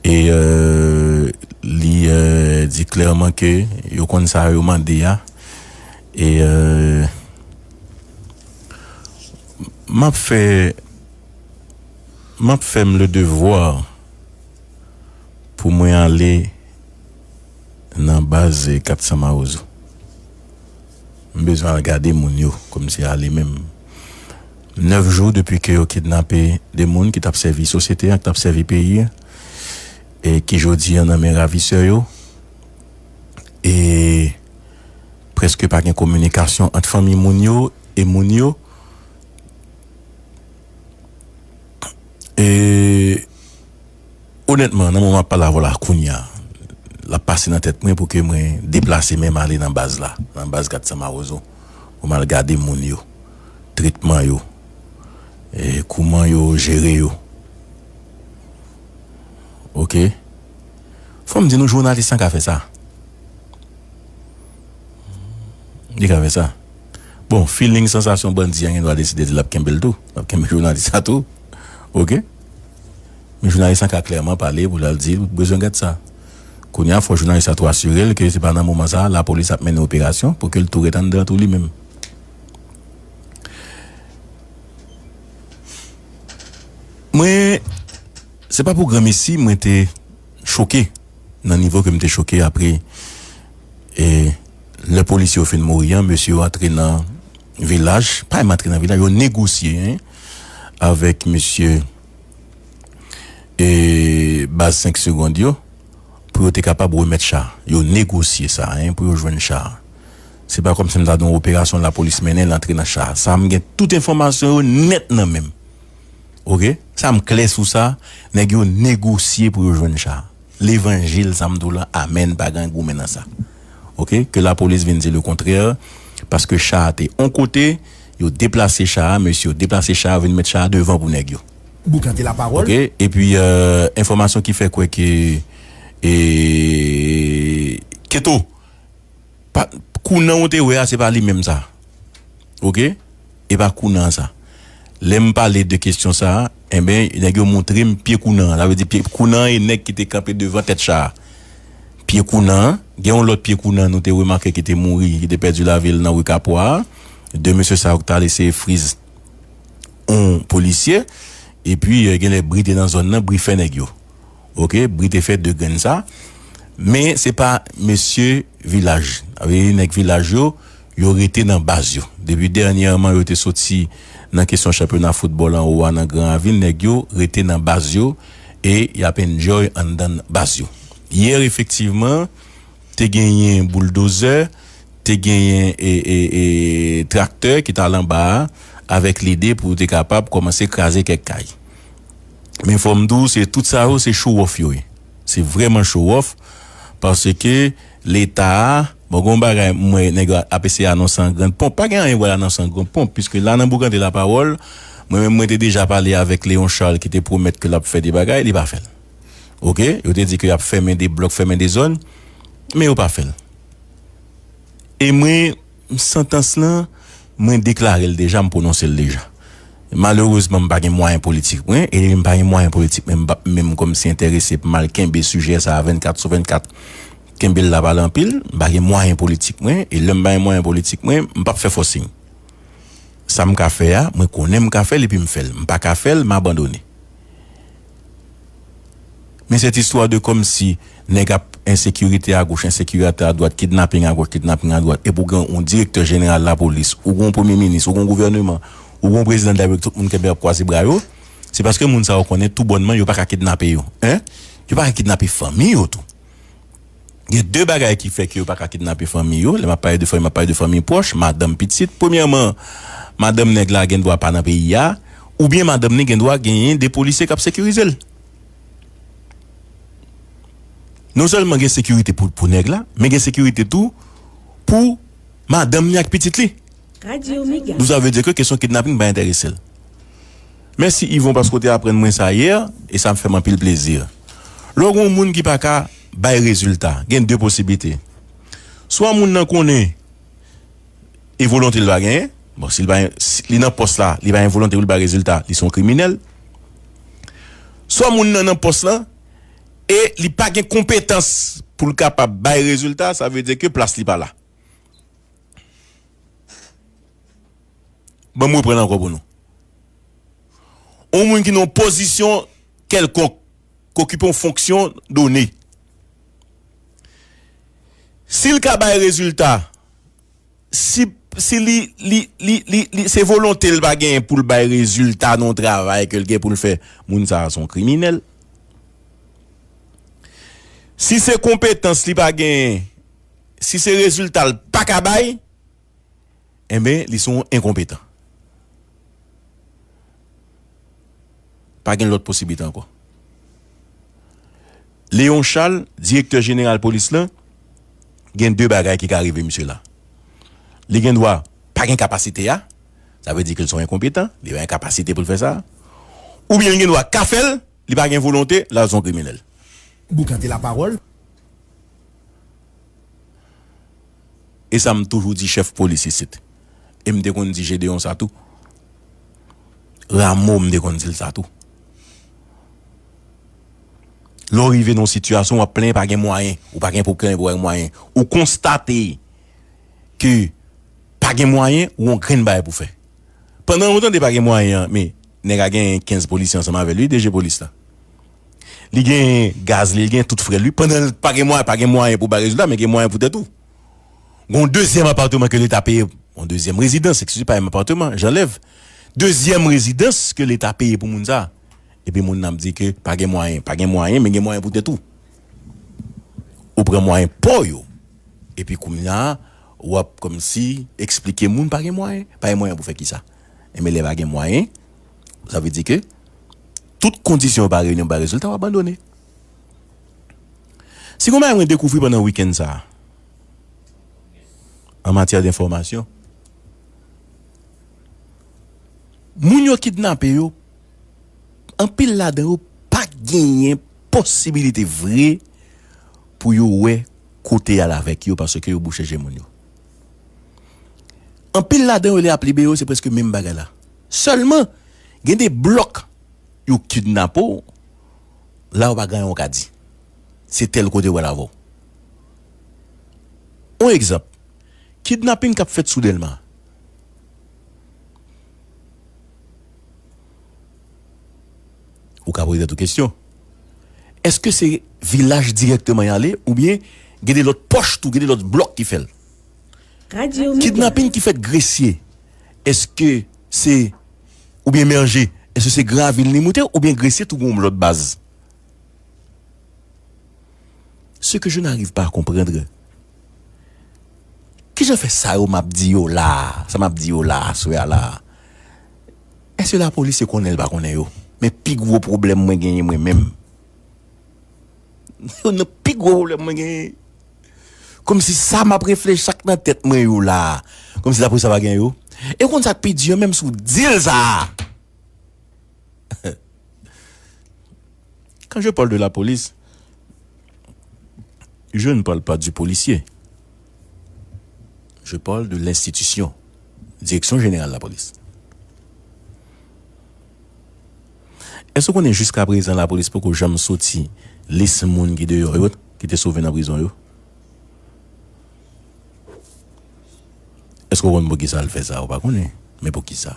E, e, li, e, di klèman ke yo konn sa yo mande a. E, e, m ap fè, m ap fè m le devwa pou mwen ale nan baz kat san Mawozo. M bezwen al gade moun yo, kòmsi ale menm. Nèf jou depi ke yo kidnape de moun ki t ap sèvi sosyete a, ki t ap sèvi peyi a, e ki jodi a nan men ravisè yo. E prèske pa gen kominikasyon ant fanmi moun yo e moun yo. E, onètman, nan moman m ap pale avè w la kounye a, l ap pase nan tèt mwen pou ke mwen deplase menm ale nan baz la, nan baz kat san Mawozo, pou m al gade moun yo, tretman yo, e kouman yo jere yo. Oke? Fò m di nou, jounalis lan ka fè sa. Li ka fè sa. Bon, feeling, sansasyon bandi an gen dwa deside di l ap kenbe l tou. L ap kenbe jounalis la tou. Oke? Men jounalis lan ka klèman pale pou l al di l bezwen gad sa. Kounye a, fò jounalis la tou asire l ke se pa nan moman sa a lapolis ap mennen operasyon pou ke l tou ret anndan tou li menm. Mwen, se pa pou granmesi, mwen te choke nan nivo ke m te choke apre, e, lè polisye yo fin mouri an, mesye yo antre nan vilaj, pa menm antre nan vilaj, yo negosye, en, avèk mesye, e, baz senk segonn yo, pou yo te kapab remèt cha. Yo negosye sa, en, pou yo jwenn cha. Se pa kòmsi m ta di yon operasyon lapolis mennen, l antre nan cha. Sa m gen tout enfòmasyon yo nèt nan men m. Oke? Sa m klè sou sa, nèg yo negosye pou yo jwenn cha. Levanjil, sa m di w lan, amèn, pa gen goumen nan sa. Oke? Ke lapolis vin di le kontrè, paske cha a te on kote, yo deplase cha a, mesye yo deplase cha a, vin met cha a devan pou nèg yo. Boukante lapawòl. Oke? Epi, euh, enfòmasyon ki fè kwè ke, e, Keto, pa, kounan ou te wè a, se pa li menm sa. Oke? E pa kounan sa. Lè m pale de kesyon sa a, enben, nèg yo montre m pye kounan an. Sa vle di pye kounan an e nèg ki te kanpe devan tèt cha a. Pye kounan an, gen yon lòt pye kounan nou te remake ki te mouri, ki te pèdi lavi l nan ri Kapwa a. De mesye sa yo ki t al eseye friz yon polisye. Epi, eh, genlè bri te nan zòn nan, bri fè nèg yo. Oke, bri te fè de grenn sa. Men se pa mesye vilaj. Sa vle di nèg vilaj yo, yo rete nan baz yo. Depi dènyèman yo te soti nan kesyon chanpyona foutbòl anwo a nan Gran Ravin, nèg yo rete nan baz yo e y ap enjoy anndan baz yo. Yè, efektivman, te genyen bouldozè, te genyen, e, e, e, traktè ki t al anba a, avèk lide pou te kapab kòmanse kraze kèk kay. Men fò m di w, se tout sa yo, se show off yo ye. Se vrèman show off, paske Leta a, bon, gen yon bagay, m wè nèg yo ap eseye anonse an grann ponp. Pa gen anyen pou al anonse an grann ponp, piske la nan Boukante Lapawòl, mwen menm, mwen te deja pale avèk Léon Charles ki te pwomèt ke l ap fè de bagay, li pa fè l. Oke? Yo te di ke y ap fèmen de blòk, fèmen de zòn, men yo pa fè l. E mwen, santans lan, mwen deklare l deja, m pwononse l deja. Malerezman, m pa gen mwayen politik mwen, e m pa gen mwayen politik mwen, m p ap menm kòmsi enterese pou m al kenbe sijè sa a vennkat sou vennkat, kenbe l la pale anpil, m pa gen mwayen politik mwen, e lè m pa gen mwayen politik mwen, m p ap fè forcing. Sa m ka fè a, mwen konnen m ka fè l epi m fè l. M pa ka fè l, m abandone. Men cette histoire de kòmsi nèg ap ensekirite agoch, ensekirite adwat, kidnaping agoch, kidnaping adwat, epi w gen yon direktè jeneral lapolis, ou gen yon premye minis, ou gen yon gouvèneman, ou gen yon prezidan de la repiblik, tout moun kenbe ap kwaze bra yo, se paske moun sa yo konnen toubònman yo pa ka kidnape yo, en? Yo pa ka kidnape fanmi yo tou. Gen de bagay ki fè ke yo pa ka kidnape fanmi yo. Lè m ap pale de fanmi, m ap pale de fanmi pwòch, madanm, pitit. Premyèman, madanm nèg la gen dwa pa nan peyi a, oubyen madanm li gen dwa genyen de polisye k ap sekirize l. Non sèlman gen sekirite pou, pou nèg la, men gen sekirite tou pou madanm li ak pitit li. Radyo Mega. Donk sa vle di ke kesyon kidnaping pa enterese l. Mèsi Yvon paske w te aprann mwen sa yè, e sa fè m anpil plezi. Lè w gen yon moun ki pa ka bay rezilta, gen de posiblite. Swa moun nan konnen e volonte l pa genyen, bon, si l pa, si li nan pòs la, li pa gen volonte pou l bay rezilta, li se yon kriminèl. Swa moun nan nan pòs la, e li pa gen konpetans pou l kapab bay rezilta, sa vle di ke plas li pa la. Ban m reprann ankò pou nou. Yon moun ki nan yon pozisyon kèlkonk, ki okipe yon fonksyon done. Si l ka bay rezilta, si, si li, li, li, li, li, se volonte l pa genyen pou l bay rezilta nan yon travay ke l gen pou l fè, moun sa a se yon kriminèl. Si se konpetans li pa genyen, si se rezilta l pa ka bay, enben, li se yon enkonpetan. Pa gen lòt posiblite ankò. Léon Charles, direktè jeneral polis lan, gen de bagay ki ka rive misye la. Li gen dwa pa gen kapasite a, sa vle di ke l se yon enkonpetan, li pa gen kapasite pou l fè sa. Oubyen li gen dwa ka fè l, li pa gen volonte, la l se yon kriminèl. Boukante lapawòl. E sa m toujou di chèf polis isit. E m te konn di Gédéon sa tou. Rameau, m te konn di l sa tou. Lè w rive nan yon sitiyasyon, w ap plenyen pa gen mwayen, ou pa gen pwoblèm pou w gen mwayen. Ou konstate ke pa gen mwayen, ou yon grenn bagay pou fè. Pandan lontan, te pa gen mwayen an, men Nèg la genyen kenz polisye ansanm avè l, wi, D G polis la. Li genyen gaz li, li genyen tout frè l, wi. Pandan l pa gen mwayen, pa gen mwayen pou bay rezilta, men gen mwayen pou tèt ou. Gon dezyèm apatman ke Leta peye, gon dezyèm rezidans, eskize, pa menm apatman, j'enlève. Dezyèm rezidans ke Leta peye pou moun sa. Epi moun nan ap di ke pa gen mwayen, pa gen mwayen, men gen mwayen pou tèt ou. Ou pran mwayen pa w yo. Epi kounye a, w ap kòmsi eksplike moun pa gen mwayen. Pa gen mwayen pou fè kisa? Enben, lè pa gen mwayen, sa vle di ke tout kondisyon yo pa reyini pou bay rezilta, w abandone. Si gon bagay mwen dekouvri pandan wikenn sa a, an matyè denfòmasyon, moun yo kidnape yo, anpil ladan yo pa genyen posibilite vre pou yo wè kote y al avèk yo, paske yo bouche je moun yo. Anpil ladan yo, lè y ap libere yo, se prèske menm bagay la. Sèlman, gen de blòk yo kidnape w, la yo pa gen anyen yo ka di. Se tèl kote yo pral avè w. Yon egzanp, kidnaping k ap fèt sou Dèlma. Ou ka poze tèt ou kesyon. Èske se vilaj dirèkteman y ale, oubyen gen de lòt pòch tou, gen de lòt blòk ki fè l? Kidnaping ki fèt Gresye, èske se, oubyen Mèje, èske se Gravil li moute, oubyen Gresye tou gon lòt baz? Ce que je n'arrive pas à comprendre, kijan fè sa yo m ap di yo la a, sa m ap di yo la a, aswè a la a, èske lapolis yo konnen l pa konnen yo? Men pi gwo pwoblèm mwen genyen mwen menm. Youn nan pi gwo pwoblèm mwen genyen. Kòmsi sa m ap reflechi, sa k nan tèt mwen yo la a, kòmsi lapolis la pa gen yo. E w konn sa k pi di an, menm si w di l sa a. Quand je parle de la police, je ne parle pas du policier. Je parle de l'institution, Direction Générale la Police. Èske w konnen jiskaprezan lapolis poko janm soti lis moun ki deyò yo, ki te sove nan prizon yo? Èske w konn poukisa l fè sa? Ou pa konnen. Men poukisa?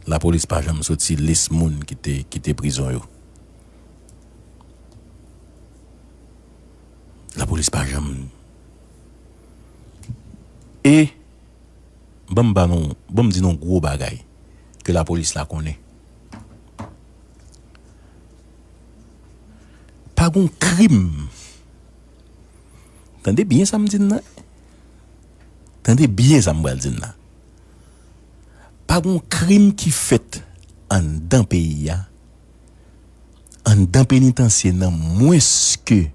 Lapolis pa janm soti lis moun ki te kite prizon yo. Lapolis pa janm. E, ban m ba nou, ban m di nou gwo bagay ke lapolis la konnen. Pa gon krim. Tande byen sa m di n nan. Tande byen sa m pral di n nan. Pa gon krim ki fèt anndan peyi a, anndan penitansye nan mwens ke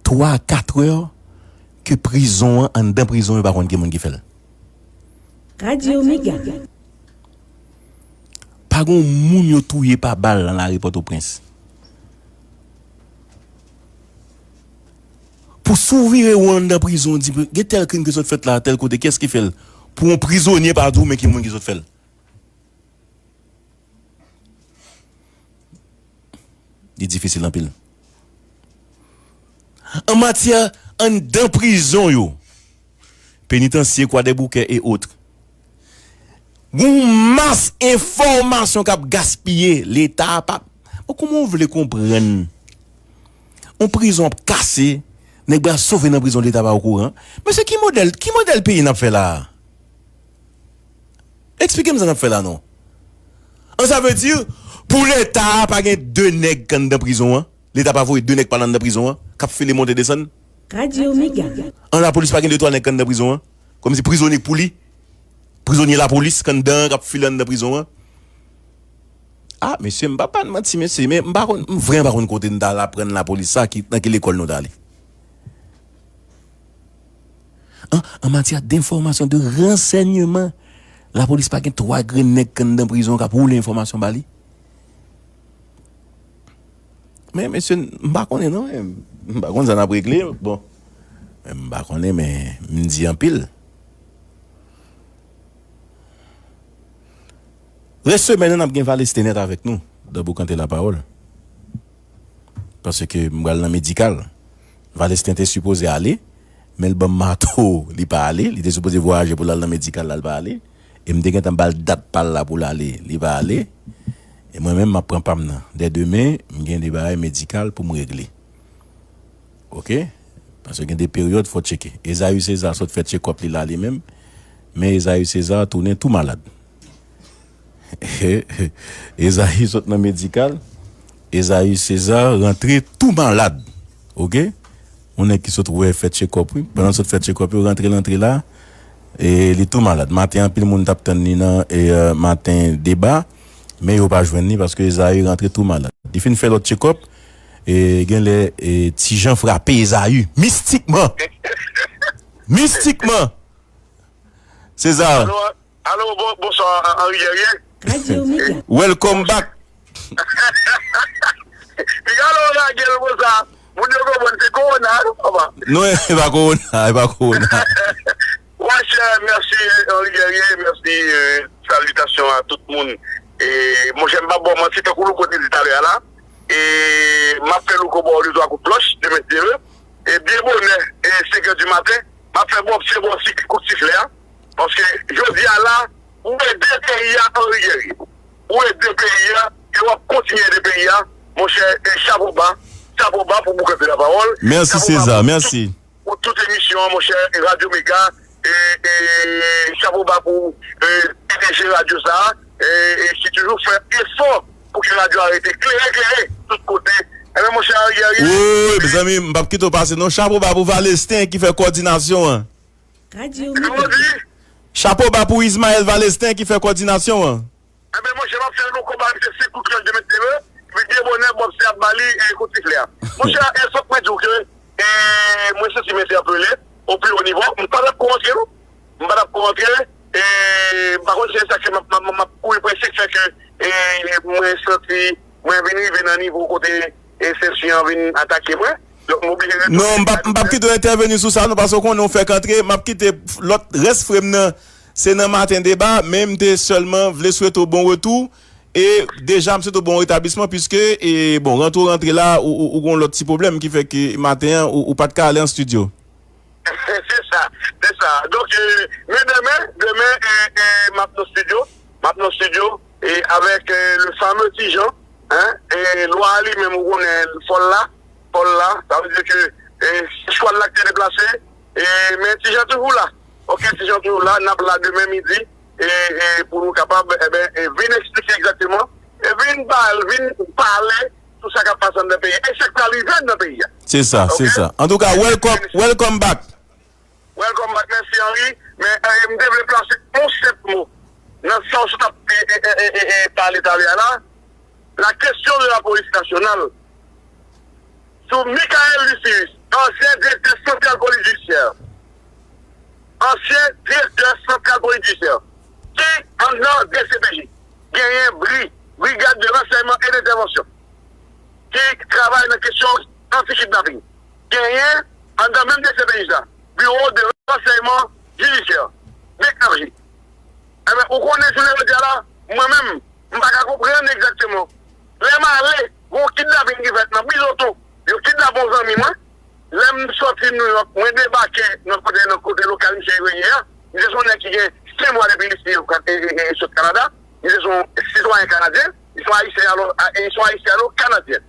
twa a kat è ke prizon an, anndan prizon yo pa konn gen moun ki fè l. Radyo Mega. Pa gon moun yo touye pa bal nan lari Pòtoprens. Pou si w vire won anndan prizon, w di, gen tèl krim ki sot fèt la, tèl kote, kiyès ki fè l? Pou yon prizonye pa di w, men ki moun ki sot fè l. Li difisil anpil. An matyè anndan prizon yo, penitansye, Kwadèboukè e otre, gon mas enfòmasyon k ap gaspiye, Leta a pa. Bon, kòman w vle konprann? Yon prizon ap kase, nèg pral sove nan prizon, Leta pa okouran. Mesye, ki modèl, ki modèl peyi n ap fè la a? Eksplike m sa n ap fè la non. An, sa vle di, pou Leta a pa gen de nèg k anndan prizon an? Leta pa voye de nèg pa l anndan prizon an, k ap file monte desann? Radyo Mega. An, lapolis pa gen de twa nèg k anndan prizon an? Kòmsi prizonye k pou li? Prizonye lapolis k anndan an, k ap file anndan prizon an? A, mesye, m p ap ba n manti, mesye, men m pa konn, m vrèman pa konn kote n t al aprann lapolis sa, ki, nan ki lekòl nou t ale. An, an matyè denfòmasyon, de ransèyman, lapolis pa gen twa grenn nèg k anndan prizon k ap woule enfòmasyon ba li? Men, mesye, m pa konnen non, men m pa konn sa n ap regle. Bon, men m pa konnen, men m di anpil. Rès semèn nan, n ap gen Valestin nèt avèk nou, dan Boukante Lapawòl. Paske m pral nan medikal. Valestin te sipoze ale, men l ban m mato, li pa ale. Li te sipoze vwayaje pou l al nan medikal la, l pa ale. E m te gentan ba l dat pa l la pou l ale, li pa ale. E mwen menm, m ap pran pa m nan. Dè demen, m gen de bagay medikal pou m regle. Oke? Paske gen de peryòd, fò tcheke. Ezayi Seza sot fè tchekòp li la li menm. Men Ezayi Seza tounen tou malad. Ezayi sot nan medikal. Ezayi Seza rantre tou malad. Oke? Yon nèg ki sot wè fè tchekòp, wi. Pandan l sot fè tchekòp, yo rantre l antre la. E li tou malad. Maten, anpil moun t ap tann li nan e, e, maten deba. Men yo pa jwenn li paske Ezayi rantre tou malad. Li fin fè lòt tchekòp. E genlè e, Ti Jan frape Ezayi mistikman. Mistikman. Seza. Alo, alo, bon, bonswa, Henri Guerrier. Radyo Mega. Welcome back. Piga lò lage l konsa. Moun yo konprann se kowona, non, papa? Non, e pa kowona, e pa kowona. Monchè, mèsi, Henri Guerrier, mèsi, euh, salitasyon a tout moun. E, monchè, m p ap ba w manti, tankou Louko te di talè a la, e m ap fè Louko ba w de twa kout klòch, demen si Dye vle. E byen bonè, e senk è di maten, m ap fè Bòpsye ba w si kout siflè a. Paske jodi a la, ou ede peyi a, Henri Guerrier. Ou ede peyi a, e w ap kontinye ede peyi a. Monchè, e chapo ba, chapo ba pou Boukan de la Parole. Mèsi, Seza, mèsi. Pou tout emisyon an, monchè, e Radyo Mega, e, e chapo ba pou e, P D G radyo sa a, e, e ki toujou fè efò pou ke radyo a rete klere, klere, tout kote. Enben, monchè, Henri Guerrier. Wi, mezanmi, m p ap kite w pase, non. Chapo ba pou Valesten ki fè kòdinasyon an. Radyo Mega. Chapo ba pou Ismaël Valesten ki fè kòdinasyon an. Enben, monchè, m ap fè yon konba, se senk kout klòch demen si Dye vle. Epi byen bonè, Bòpsye ap ba li, e, kout siflè a. Monchè, e, fòk mwen di w ke, e, mwen santi m entèpele, o pli wo nivo. M pa t ap ko rantre, non. M pa t ap ko rantre. E, m pa konn si se sa ke m ap, m ap, m ap kouri prese k fè ke, e, mwen santi, mwen vin rive nan nivo kote, e, Sensi an vin atake mwen. Donk, m oblije retounen. Non, m p ap, m p ap kite w entèveni sou sa, non, paske w konnen w fèk antre. M ap kite lòt rès frè m nan. Se nan maten deba, men m te sèlman vle swete w bon retou. E deja, m swete w bon retablisman, piske, e, bon, rantre w rantre la, ou, ou, ou gon lòt ti pwoblèm ki fè ke maten an, ou, ou pa t ka ale an estidyo. Se sa, se sa. Donk, e, men demen, demen, e, e, m ap nan estidyo, m ap nan estidyo, e, avèk, e, le fameux Ti Jan, hein, e, lwa a li menm, ou konnen, fò l la, fò l la, sa vle di ke, e, se chwa l la ki te deplase, e, men Ti Jan toujou la. Oke, Ti Jan toujou la, n ap la demen midi, e, e, pou nou kapab, e ben, e, vin eksplike egzakteman, e, vin pale, vin pale sou sa k ap pase anndan peyi a, e sa k pral rive anndan peyi a. Se sa, se sa. Antouka, welcome, welcome back. Welcome back, mèsi Henri. Men, e, m te vle plase yon senp mo nan sa w sot ap, e, e, e, e, e, pale talè a la. La question de la police nationale. Sou Michael Lucius, ansyen direktè santral polis jidisyè, ansyen direktè santral polis jidisyè, ki anndan D C P J, genyen bri, Brigade de Renseignement et d'Intervention, ki travay nan kesyon anti-kidnaping. Genyen, anndan menm D C P J la, Bureau de Renseignement Judiciaire, B R J. Enben, ou konnen, jounen jodi a la, mwen menm, m pa ka konprann egzakteman. Lè m ale, gon kidnaping ki fèt nan Bizoto, yo kidnape yon zanmi mwen. Lè m sòti Nouyòk, mwen debake nan kote, nan kote lokal misye yo ye a. Misye se yon nèg ki gen senk mwa depi li soti Kanada. Misye se yon sitwayen kanadyen. Li se yon ayisyen alò, a, li se yon ayisyen alò kanadyen.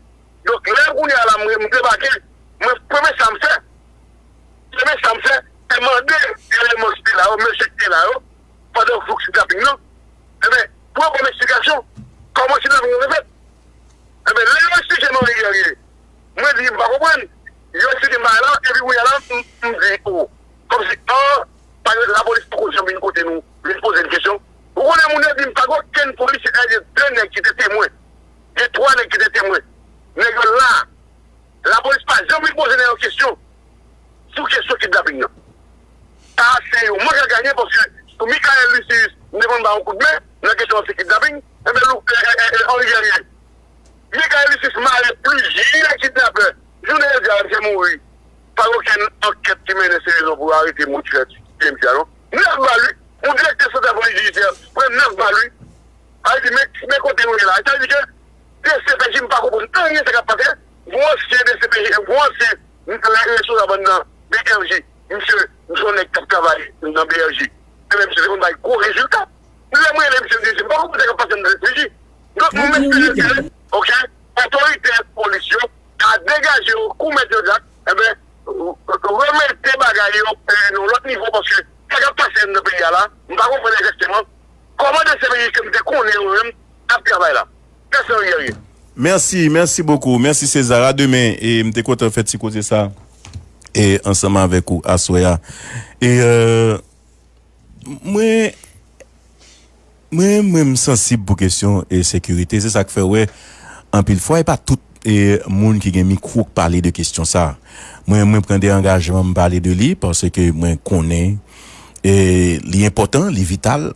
Donk, lè kounye a la, mwen, m debake, mwen, premye sa m fè, premye sa m fè, se mande eleman ki te la yo, mesye ki te la yo, pandan jou kidnaping nan. Enben, pou yo ban m eksplikasyon, kòman kidnaping nan te fèt? Enben, lè yo eksplike m Henri Guerrier, mwen di m pa konprann. Yo eksplike m bagay la, epi kounye a la, m, m di, o, kòmsi, an, pa gen, lapolis poko janm vin kote nou, vin poze n kesyon. Ou konnen moun yo di m pa gen okenn polisye, e gen de nèg ki te temwen. Gen twa nèg ki te temwen. Nèg yo la. Lapolis pa janm vin poze nèg yo kesyon sou kesyon kidnaping nan. Sa a se yon mank a ganye paske sou Michael Lucius, m te konn ba yon kout men nan kesyon anti kidnaping, enben, Lou, e, e, e, e, Henri Guerrier. Michael Lucius mare plizyè kidnapè. Jounen jodi a, misye mouri. Pa gen okenn ankèt ki mennen se rezon pou yo arete moun ki fè tiye misye a, non. Nèf bal, wi. Yon direktè santral polis jidisyè pran nèf bal, wi. Sa vle di, men, men kote nou ye la. Sa vle di ke D C P J, m pa konprann anyen sa k ap pase. Gon ansyen D C P J, gon ansyen responsab anndan B R J. Misye, misye se yon nèg k ap travay nan B R J. Enben, misye te konn bay gwo rezilta. Lè m rele misye, m di, "M pa konprann sa k ap pase anndan C P J." Donk, mwen espere ke, oke, otorite polis yo ka degaje yo kou mèt yo zak, enben, remete bagay yo, eh, nan lòt nivo, paske sa k ap pase anndan peyi a la, m pa konprann egzakteman kòman de C P J ke m te konnen yo menm ap travay la. Pèsonn, Guerrier. Mèsi, mèsi bokou. Mèsi, César. A demen. E m te kontan fè ti koze sa e ansanm avèk ou aswè a. E, euh, mwen, mwen, mwen, m sansib pou kesyon e sekirite. Se sa k fè, wè, anpil fwa, e pa tout e moun ki gen mikwo k pale de kesyon sa. Mwen, mwen pran de angajman, m pale de li, paske mwen konnen e li enpòtan, li vital.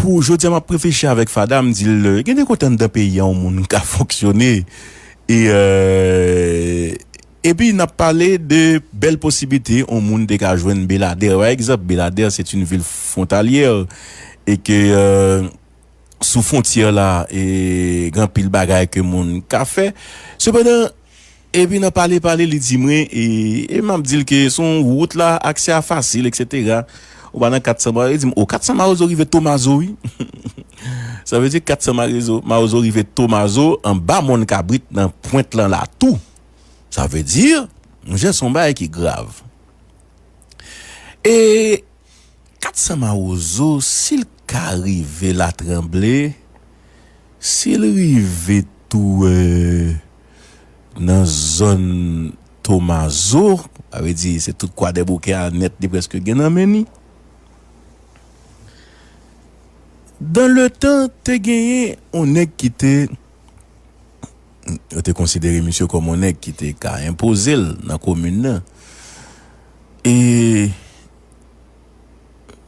Pou jodi a, m ap reflechi avèk Fada, m di l, gen de kote anndan peyi a yon moun ka fonksyone. E, euh, epi, n ap pale de bèl posiblite yon moun te ka jwenn Beladè. Pa egzanp, Beladè, c'est une ville frontalière. E ke, euh, sou fwontyè la, e gen anpil bagay ke moun ka fè. Sepandan, epi nan pale, pale, li di mwen, e, e m ap di l ke se yon wout la, aksè a fasil, etsetera. Ou pa nan kat san mawozo, li di m, "O, kat san mawozo rive Tomazo, wi." Sa vle di kat san mawozo, mawozo rive Tomazo, anba Mòn Kabrit, nan pwent lan la tou. Sa vle di, monchè, se yon bagay ki grav. E kat san mawozo, si l ka rive Latranble, si l rive tou, euh, nan zòn Tomazo, sa vle di se tout Kwadèboukè a nèt li prèske gen nan men li. Dan le tan, te genyen yon nèg ki te, yo te konsidere misye kòm yon nèg ki te ka enpoze l nan komin nan. E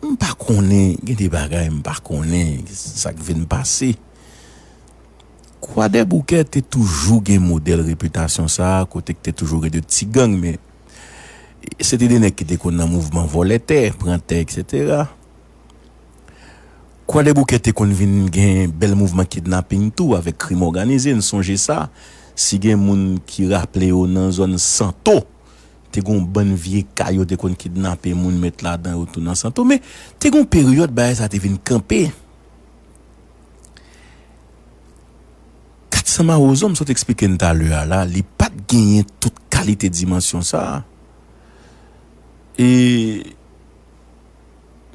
m pa konnen, gen de bagay m pa konnen sa k vin pase. Kwadèboukè te toujou gen modèl repitasyon sa a, kote k te toujou gen de ti gang, men se te de nèg ki te konn nan mouvman vòlè tè, pran tè, etsetera. Kwadèboukè te konn vin gen bèl mouvman kidnaping tou avèk krim òganize, n sonje sa. Si gen moun ki raple yo nan zòn Santo, te gen yon bann vye kay yo te konn kidnape moun met ladan yo tou nan Santo. Men te gen yon peryòd bagay sa te vin kanpe. Kat san mawozo, m sot eksplike n talè a la, li pa t genyen tout kalite dimansyon sa a. E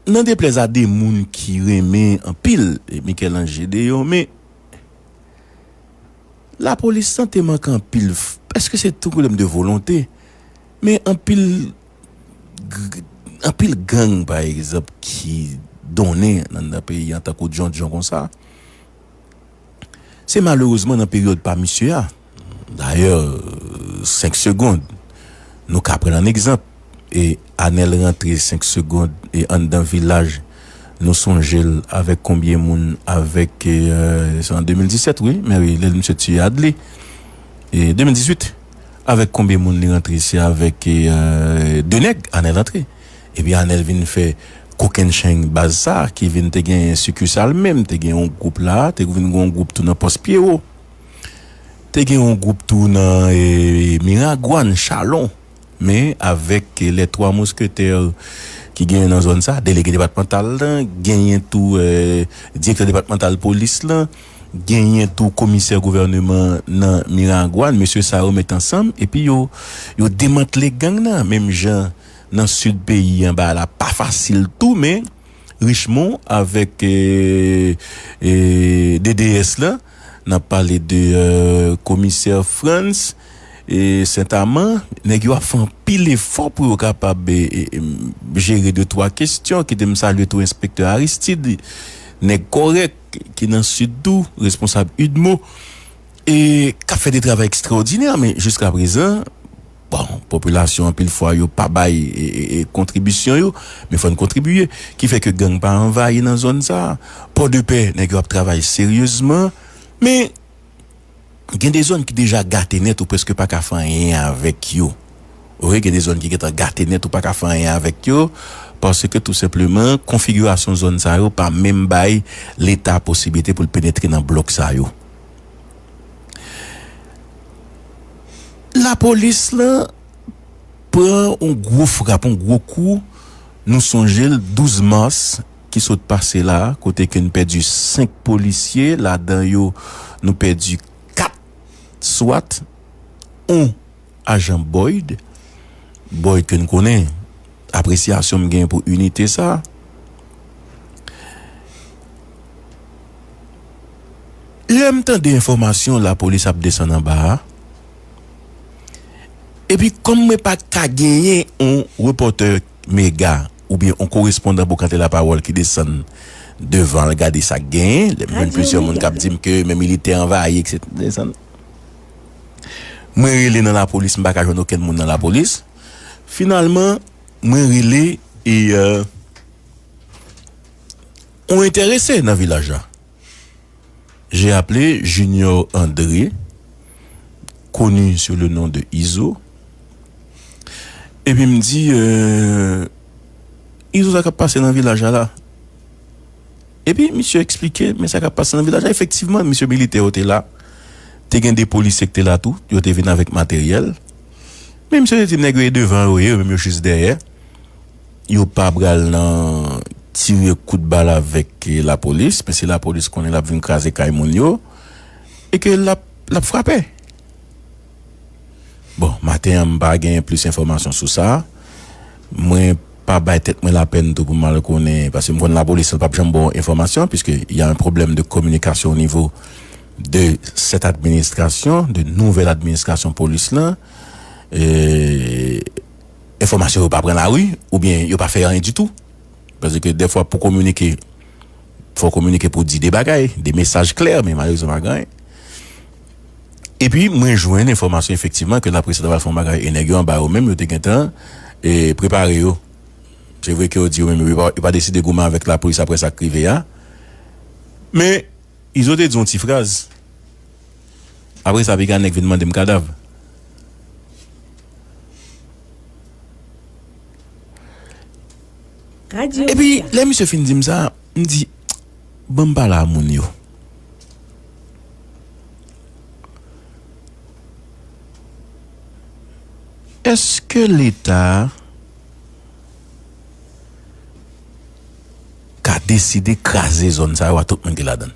nan deplèz a de moun ki renmen anpil, e Michel-Ange Deyon, men lapolis lan te manke anpil, èske se tou pwoblèm de volonte? Men anpil, anpil gang, pa egzanp, ki donnen anndan peyi an tankou John John konsa. Se malerezman nan peryòd pa misye a. Dayè, senk segonn, nou ka pran an egzanp. E Anèl rantre senk segonn e anndan vilaj, nou sonje l avèk konbyen moun, avèk, e, se an de mil disèt, wi, men wi, lè misye tiye Adli. E de mil dizuit, avèk konbyen moun li rantre, se avèk, e, de nèg Anèl rantre. Epi Anèl vin fè kokennchenn baz sa ki vin te gen sikisal menm, te gen yon gwoup la, te vin gen yon gwoup tou nan Pòs Pyewo. Te gen yon gwoup tou nan, e, Miragwàn, Chalon. Men avèk, e, lè twa mousketè ki genyen nan zòn sa, delege depatmantal lan, genyen tou, e, direktè depatmantal polis lan, genyen tou komisè gouvèneman nan Miragwàn, mesye sa yo met ansanm, epi yo, yo demantle gang nan, menm jan nan sid peyi an, bagay la pa fasil tou, men Richemond avèk, e, e, D D S lan, n ap pale de, e, komisè Frantz, e, Sentaman, nèg yo ap fè anpil efò pou yo kapab, e, e, e, jere de twa kesyon. Kite m salye tou enspektè Aristide, nèg kòrèk ki nan sid tou, responsab UDMO, e k ap fè de travay ekstraòdinè, men jiskaprezan, bon, popilasyon anpil fwa yo pa bay, e, e, e, kontribisyon yo, men fò n kontribiye, ki fè ke gang pa anvayi nan zòn sa a. Pòdepè, nèg yo ap travay seryezman, men gen de zòn ki deja gate nèt, ou prèske pa ka fè anyen avèk yo. Wi, gen de zòn ki gentan gate nèt, ou pa ka fè anyen avèk yo, paske tou senpleman, konfigirasyon zòn sa yo pa menm bay Leta posiblite pou l penetre nan blòk sa yo. Lapolis lan pran yon gwo frap, yon gwo kou. Nou sonje l, douz mas, ki sot pase la, kote ke n pèdi senk polisye, ladan yo, nou pèdi kat swat, yon ajan Boyd, Boyd ke n konnen, apresyasyon m gen pou inite sa. Lè m tande enfòmasyon lapolis ap desann anba a, epi kòm mwen pa ka genyen yon repòtè mega oubyen yon korespondan pou Kante Lapawòl ki desann devan al gade sa k genyen, lè m jwenn plizyè moun k ap di m ke men militè anvayi, etsetera. Desann. Mwen rele nan lapolis, m pa ka jwenn okenn moun nan lapolis. Finalman, mwen rele e, euh, yon enterese nan vilaj la. J'ai appelé Junior André, connu sous le nom de Izo. Epi m di, euh, Izo, sa k ap pase nan vilaj la la? Epi misye eksplike, men sa k ap pase nan vilaj la. Efektivman, misye militè yo te la. Te gen de polisye ki te la tou. Yo te vin avèk materyèl. Men misye te di nèg yo e devan yo ye, yo menm yo jis dèyè. Yo pa pral nan tire kout bal avèk, eh, lapolis, men se lapolis konnen l ap vin kraze kay moun yo, e ke l ap, l ap frape. Bon, maten an, m pa gen plis enfòmasyon sou sa. Mwen pa bay tèt mwen lapèn tou pou m al konnen, paske m konn lapolis la p ap janm ba w enfòmasyon, puisque il y a un problème de communication au niveau de cette administration, de nouvelle administration polis lan. E, enfòmasyon yo pa pran lari, oubyen yo pa fè anyen ditou. Paske dèfwa pou kominike, fò w kominike pou di de bagay, de mesaj klè, men malerezman pa gen anyen. Epi, mwen jwenn enfòmasyon efektivman ke lapolis ta pral fè yon bagay, e nèg yo anba yo menm, yo te gentan, e, prepare yo. Se vre ke yo di yo menm, yo pa, yo pa deside goumen avèk lapolis apre sa k rive a. Men, Izo te di yon ti fraz. Apre sa, piga nèg vin mande m kadav. Radyo. Epi, lè misye fin di m sa, m di, ban m pale a moun yo. Èske Leta ka deside kraze zòn sa yo a tout moun ki ladan l?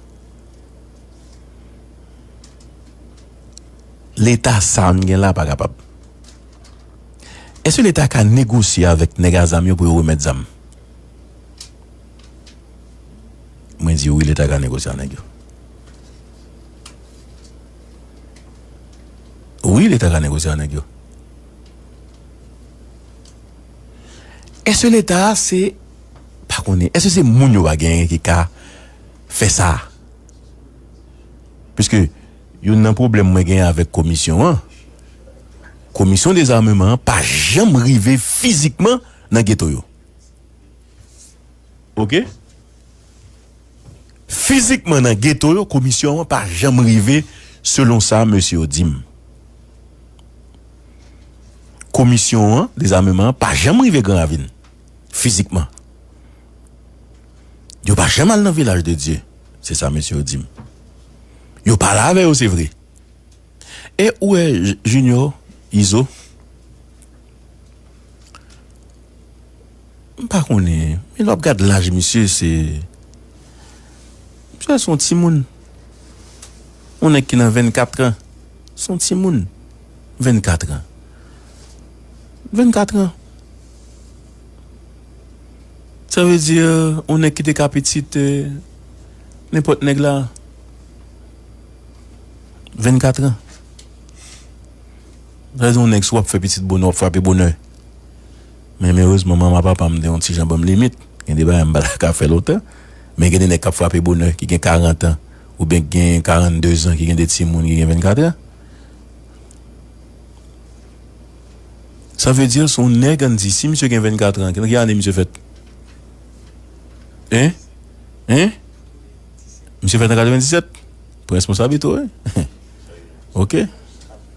Leta sa n gen la pa kapab. Èske Leta ka negosye avèk nèg a zam yo pou yo remèt zam? Mwen di wi, Leta ka negosye ak nèg yo. Wi, Leta ka negosye ak nèg yo. Èske Leta a se, pa konnen, èske se moun yo pa genyen ki ka fè sa? Piske youn nan pwoblèm mwen genyen avèk komisyon an, komisyon dezameman an pa janm rive fizikman nan geto yo. Oke? Fizikman nan geto yo, komisyon an pa janm rive, selon sa mesye yo di m. Komisyon an, dezameman an, pa janm rive Gran Ravin, fizikman. Yo pa janm al nan Vilaj de Dye, se sa mesye yo di m. Yo pale avè yo, se vre. E ou wè, J-, Junior, Izo, m pa konnen, men lè w ap gad laj misye, se, misye se yon timoun. Yon nèg ki nan vennkat an, se yon timoun. Vennkat an. Vennkat an. Sa vle di, yon nèg ki te ka pitit, eh, nenpòt nèg la, vennkat an. Sa vle di, yon nèg, si w ap fè pitit bonè, w ap frape bonè. Men, malerezman, manman papa m te yon ti jan ban m limit. Gen de bagay m pa ta ka fè lontan. Men gen de nèg k ap frape bonè, ki gen karant an, oubyen ki gen karannde zan, ki gen de timoun ki gen vennkat an. Sa vle di, se yon nèg, ann di, si misye gen vennkat an, ki, ki ane misye fèt? Hein? Hein? Misye fèt an katrevenndisèt? Pran responsablite w, wi. Oke.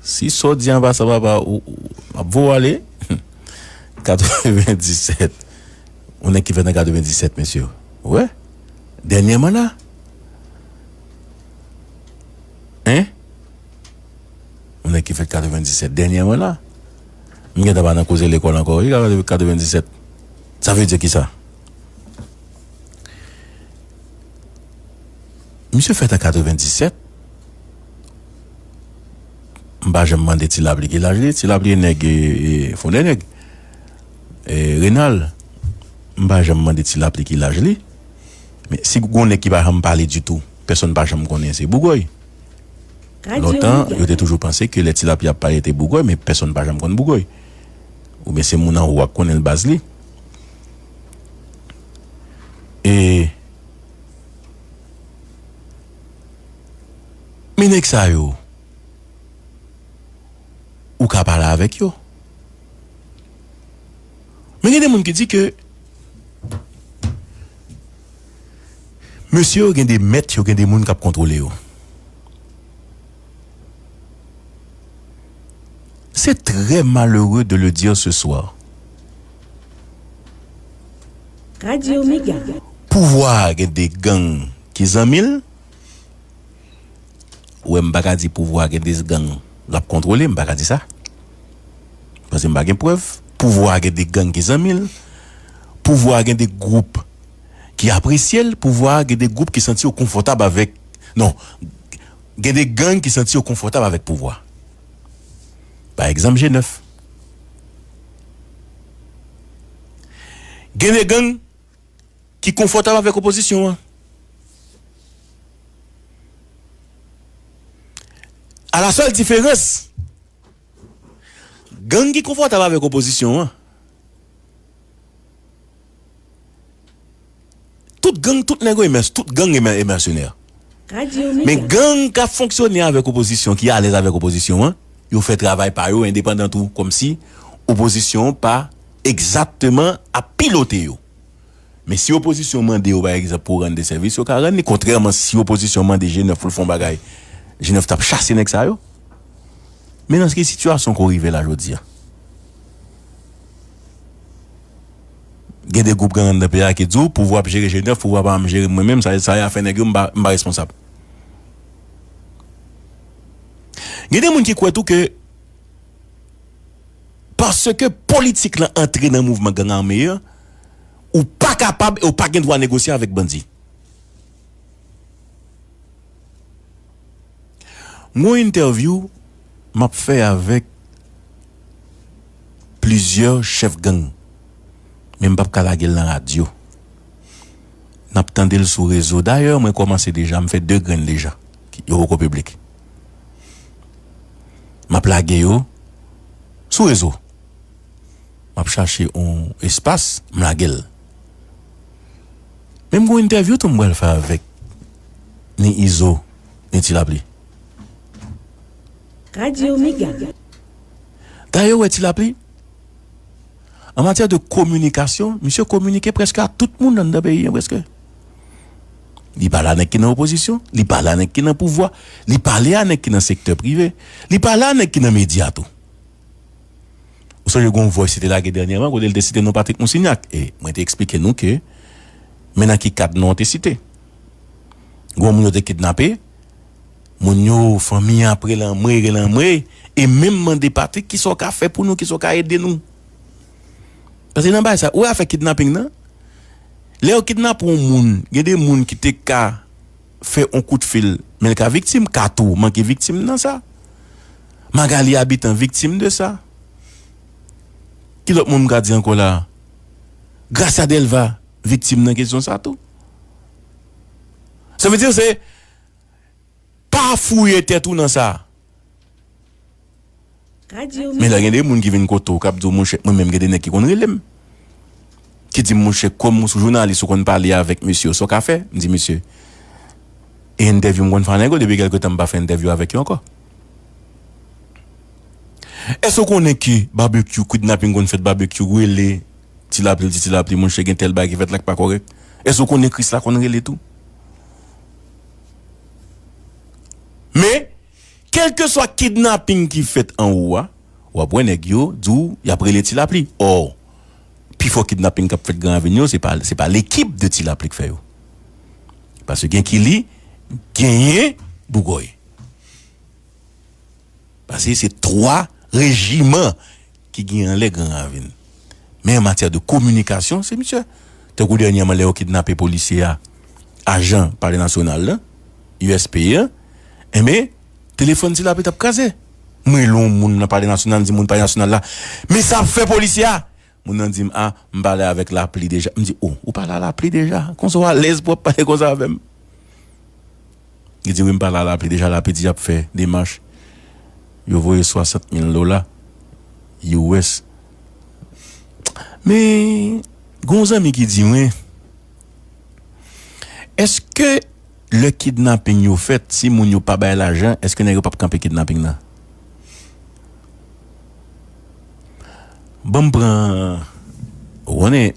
Si sa w di an pasan, papa, ou, ou, m ap voye w ale. Katrevenndisèt. Yon nèg ki fèt an katrevenndisèt, mesye. Ou wè? Dènyèman la. Hein? Yon nèg ki fèt katrevenndisèt dènyèman la. M gentan pa nan koze lekòl ankò wi, katrevenndisèt. Sa vle di kisa? Misye fèt an katrevenndisèt. M pa janm mande Ti Lapli ki laj li. Ti Lapli e nèg, e, e, fondè nèg. E, Renal, m pa janm mande Ti Lapli ki laj li. Men si gon nèg ki pa janm pale ditou, pèsonn pa janm konnen, se Bougòy. Lontan, yo te toujou panse ke lè Ti Lapli ap pale te Bougòy, men pèsonn pa janm konn Bougòy. Oubyen se moun anwo a k konnen l baz li. E, men nèg sa yo, ou ka pale avèk yo. Men gen de moun ki di ke mesye yo gen de mèt, yo gen de moun k ap kontwole yo. C'est très malheureux de le dire ce soir. Radio Mega. Pouvwa a gen de gang ki zanmi l. Ou wè, m pa ka di pouvwa a gen de gang l ap kontwole, m pa ka di sa. Paske m pa gen prèv. Pouvwa a gen de gang ki zanmi l. Pouvwa a gen de gwoup ki apresye l. Pouvwa a gen de gwoup ki santi yo konfòtab avèk, non, gen de gang ki santi yo konfòtab avèk pouvwa. Pa egzanp, G nèf. Gen de gang ki konfòtab avèk opozisyon an. A la sèl diferans, gang ki konfòtab avèk opozisyon an, tout gang, tout nèg yo e mès-, tout gang e mè-, e mèsenè. Men gang k ap fonksyone avèk opozisyon, ki alèz avèk opozisyon an, yo fè travay pa yo endepandan tou, kòmsi opozisyon an pa egzakteman ap pilote yo. Men si opozisyon mande yo, pa egzanp, pou rann de sèvis, yo ka rann li. Kontrèman, si opozisyon mande G nèf pou l fè yon bagay, G nèf t ap chase nèg sa yo. Men nan ki sitiyasyon ke w rive la jodi a? Gen de gwoup gang anndan peyi a ki di w, pouvwa ap jere G nèf, pouvwa pa janm jere m mwen menm, sa, sa y a fè nèg yo, m pa, m pa responsab. Gen de moun ki kwè tou ke paske politik lan antre nan mouvman gang ame an, ou pa kapab e ou pa gen dwa negosye avèk bandi. M gon entèvyou m ap fè avèk plizyè chèf gang, men m p ap ka lage l nan radyo. N ap tande l sou rezo. Dayè, mwen kòmanse deja, m fè de grenn deja, ki, yo poko piblik. M ap lage yo sou rezo. M ap chache yon espas, m lage l. Men m gon entèvyou tou m pral fè avèk ni Izo, ni Ti Lapli. Radio Mega. Dayè, w wè Ti Lapli, an matyè de kominikasyon, misye kominike prèske a tout moun anndan peyi an, prèske. Li pale a nèg ki nan opozisyon, li pale a nèg ki nan pouvwa, li pale a nèg ki nan sektè prive, li pale a nèg ki nan medya tou. Ou sonje gon voice li te lage dènyèman, kote li te site non Patrick Moussignac. E mwen te eksplike nou ke, men nan ki kad non an te site. Gon moun yo te kidnape, moun yo, fanmi an ap rele anmwe, rele anmwe, e menm mande Patrick, kisa w ka fè pou nou, kisa w ka ede nou? Paske nan bagay sa, ou wè afè kidnaping nan, lè yo kidnape yon moun, gen de moun ki te ka fè yon kout fil, men l ka viktim, Kato manke viktim nan sa. Magali Habitant viktim de sa. Ki lòt moun m ka di ankò la? Gracia Delva viktim nan kesyon sa tou. Sa vle di se pa fouye tèt ou nan sa. Men lè gen de moun ki vin kote w, k ap di w, monchè, mwen menm gen de nèg ki konn rele m, ki di m, monchè, kòm ou sou jounalis, ou konn pale avèk mesye yo, sa w ka fè? M di, mesye, e entèvyou m konn fè a nèg yo, depi kèlke tan m pa fè entèvyou avèk yo ankò. Èske w konnen ke babekyou, kidnaping konn fèt, babekyou rele Ti Lapli, di Ti Lapli, monchè, gen tèl bagay ki fèt la k pa kòrèk? Èske w konnen Krisla konn rele tou? Men, kèlkeswa kidnaping ki fèt anwo a, w ap wè nèg yo di w y ap rele Ti Lapli. Ò, pifò kidnaping k ap fèt Gran Ravin yo, se pa, se pa lekip de Ti Lapli k fè yo. Paske gen ki li, genyen Bougòy. Paske se twa rejiman ki gen anlè Gran Ravin. Men an matyè de kominikasyon, se misye. Tankou dènyèman, lè yo kidnape polisye a, ajan Palè Nasyonal la, U S P an, enben, telefòn ti lapli t ap kraze. Mwen rele yon moun nan Palè Nasyonal, m di moun Palè Nasyonal la, men sa ap fè polisye a. Moun nan di m, a, m pale avèk lapli deja. M di, o, ou pale a lapli deja? Konsa w alèz pou w ap pale konsa avè m? Li di, wi, m pale a lapli deja, lapli di y ap fè demach. Yo voye swasant mil dola U S. Men, gen yon zanmi ki di mwen, èske lè kidnaping yo fèt, si moun yo pa bay lajan, èske nèg yo p ap kanpe kidnaping nan? Ban m pran, ou konnen,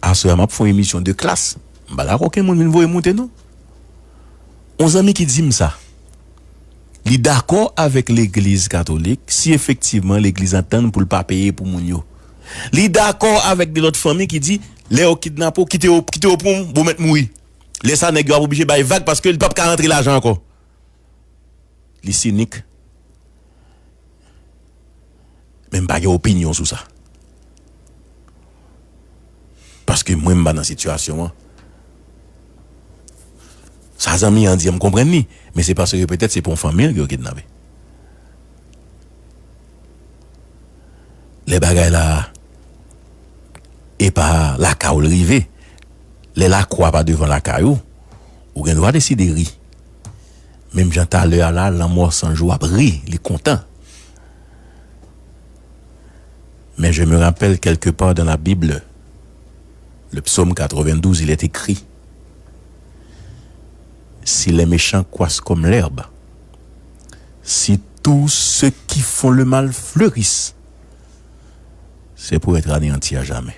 aswè a m ap fè yon emisyon de klas. M pa dakò okenn moun vin voye m monte, non. Yon zanmi ki di m sa. Li dakò avèk legliz katolik si efektivman legliz antann pou l pa peye pou moun yo. Li dakò avèk de lòt fanmi ki di, lè yo kidnape w, kite yo, kite yo pou m, bon, w mèt mouri. Lè sa, nèg yo ap oblije bay vag paske li p ap ka rantre lajan ankò. Li sinik. Men m pa gen opinyon sou sa. Paske mwen, m pa nan sitiyasyon an. Sa zanmi an di an, m konprann li. Men se paske petèt se pou yon fanmi l ke yo kidnape. Lè bagay la, e pa lakay ou l rive. Lè lakwa pa devan lakay ou, ou gen dwa deside ri. Menm jan talè a la, lanmò san jou ap ri, li kontan. Mais je me rappelle quelque part dans la Bible, le psaume quatre-vingt-douze, il est écrit, si les méchants croissent comme l'herbe, si tous ceux qui font le mal fleurissent, c'est pour être anéanti à jamais.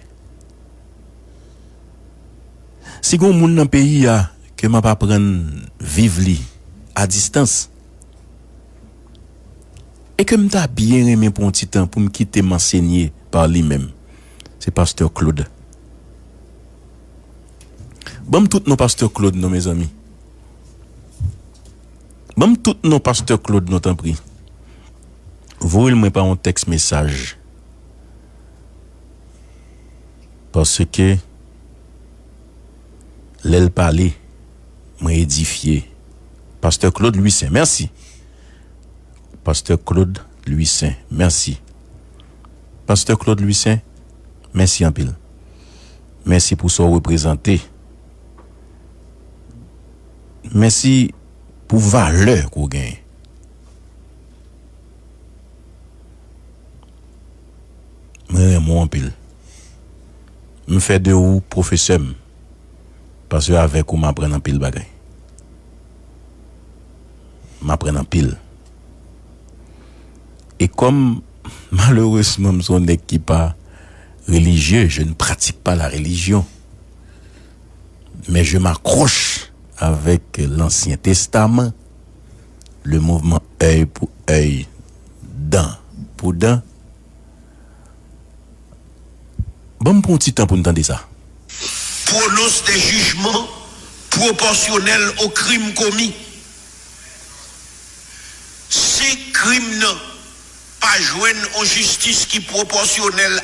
Si gen yon moun nan peyi a ke m ap aprann viv li a distans, e ke m ta byen renmen pran yon ti tan pou m kite m ansenye pa li menm, se pastè Claude. Ban m tout non pastè Claude non, mezanmi. Ban m tout non pastè Claude non, tanpri. Voye l mwen pa yon tèks mesaj. Paske lè l pale, mwen edifye. Pastè Claude Louissaint, mèsi. Pastè Claude Louissaint, mèsi. Pastè Claude Louissaint, mèsi anpil. Mèsi pou sa w reprezante. Mèsi pou valè ke w genyen. Mwen renmen w anpil. M fè de ou pwofesè m. Paske avèk ou m aprann anpil bagay. M aprann anpil. E kòm, malerezman, m se yon nèg ki pa relijye, je ne pratique pas la religion, mais je m'accroche avec l'Ancien Testament, le mouvement œil pour œil, dent pour dent. Ban m pran yon ti tan pou n tande sa. Prononce des jugements proportionnels aux crimes commis. Si krim nan pa jwenn yon jistis ki pwopòsyonèl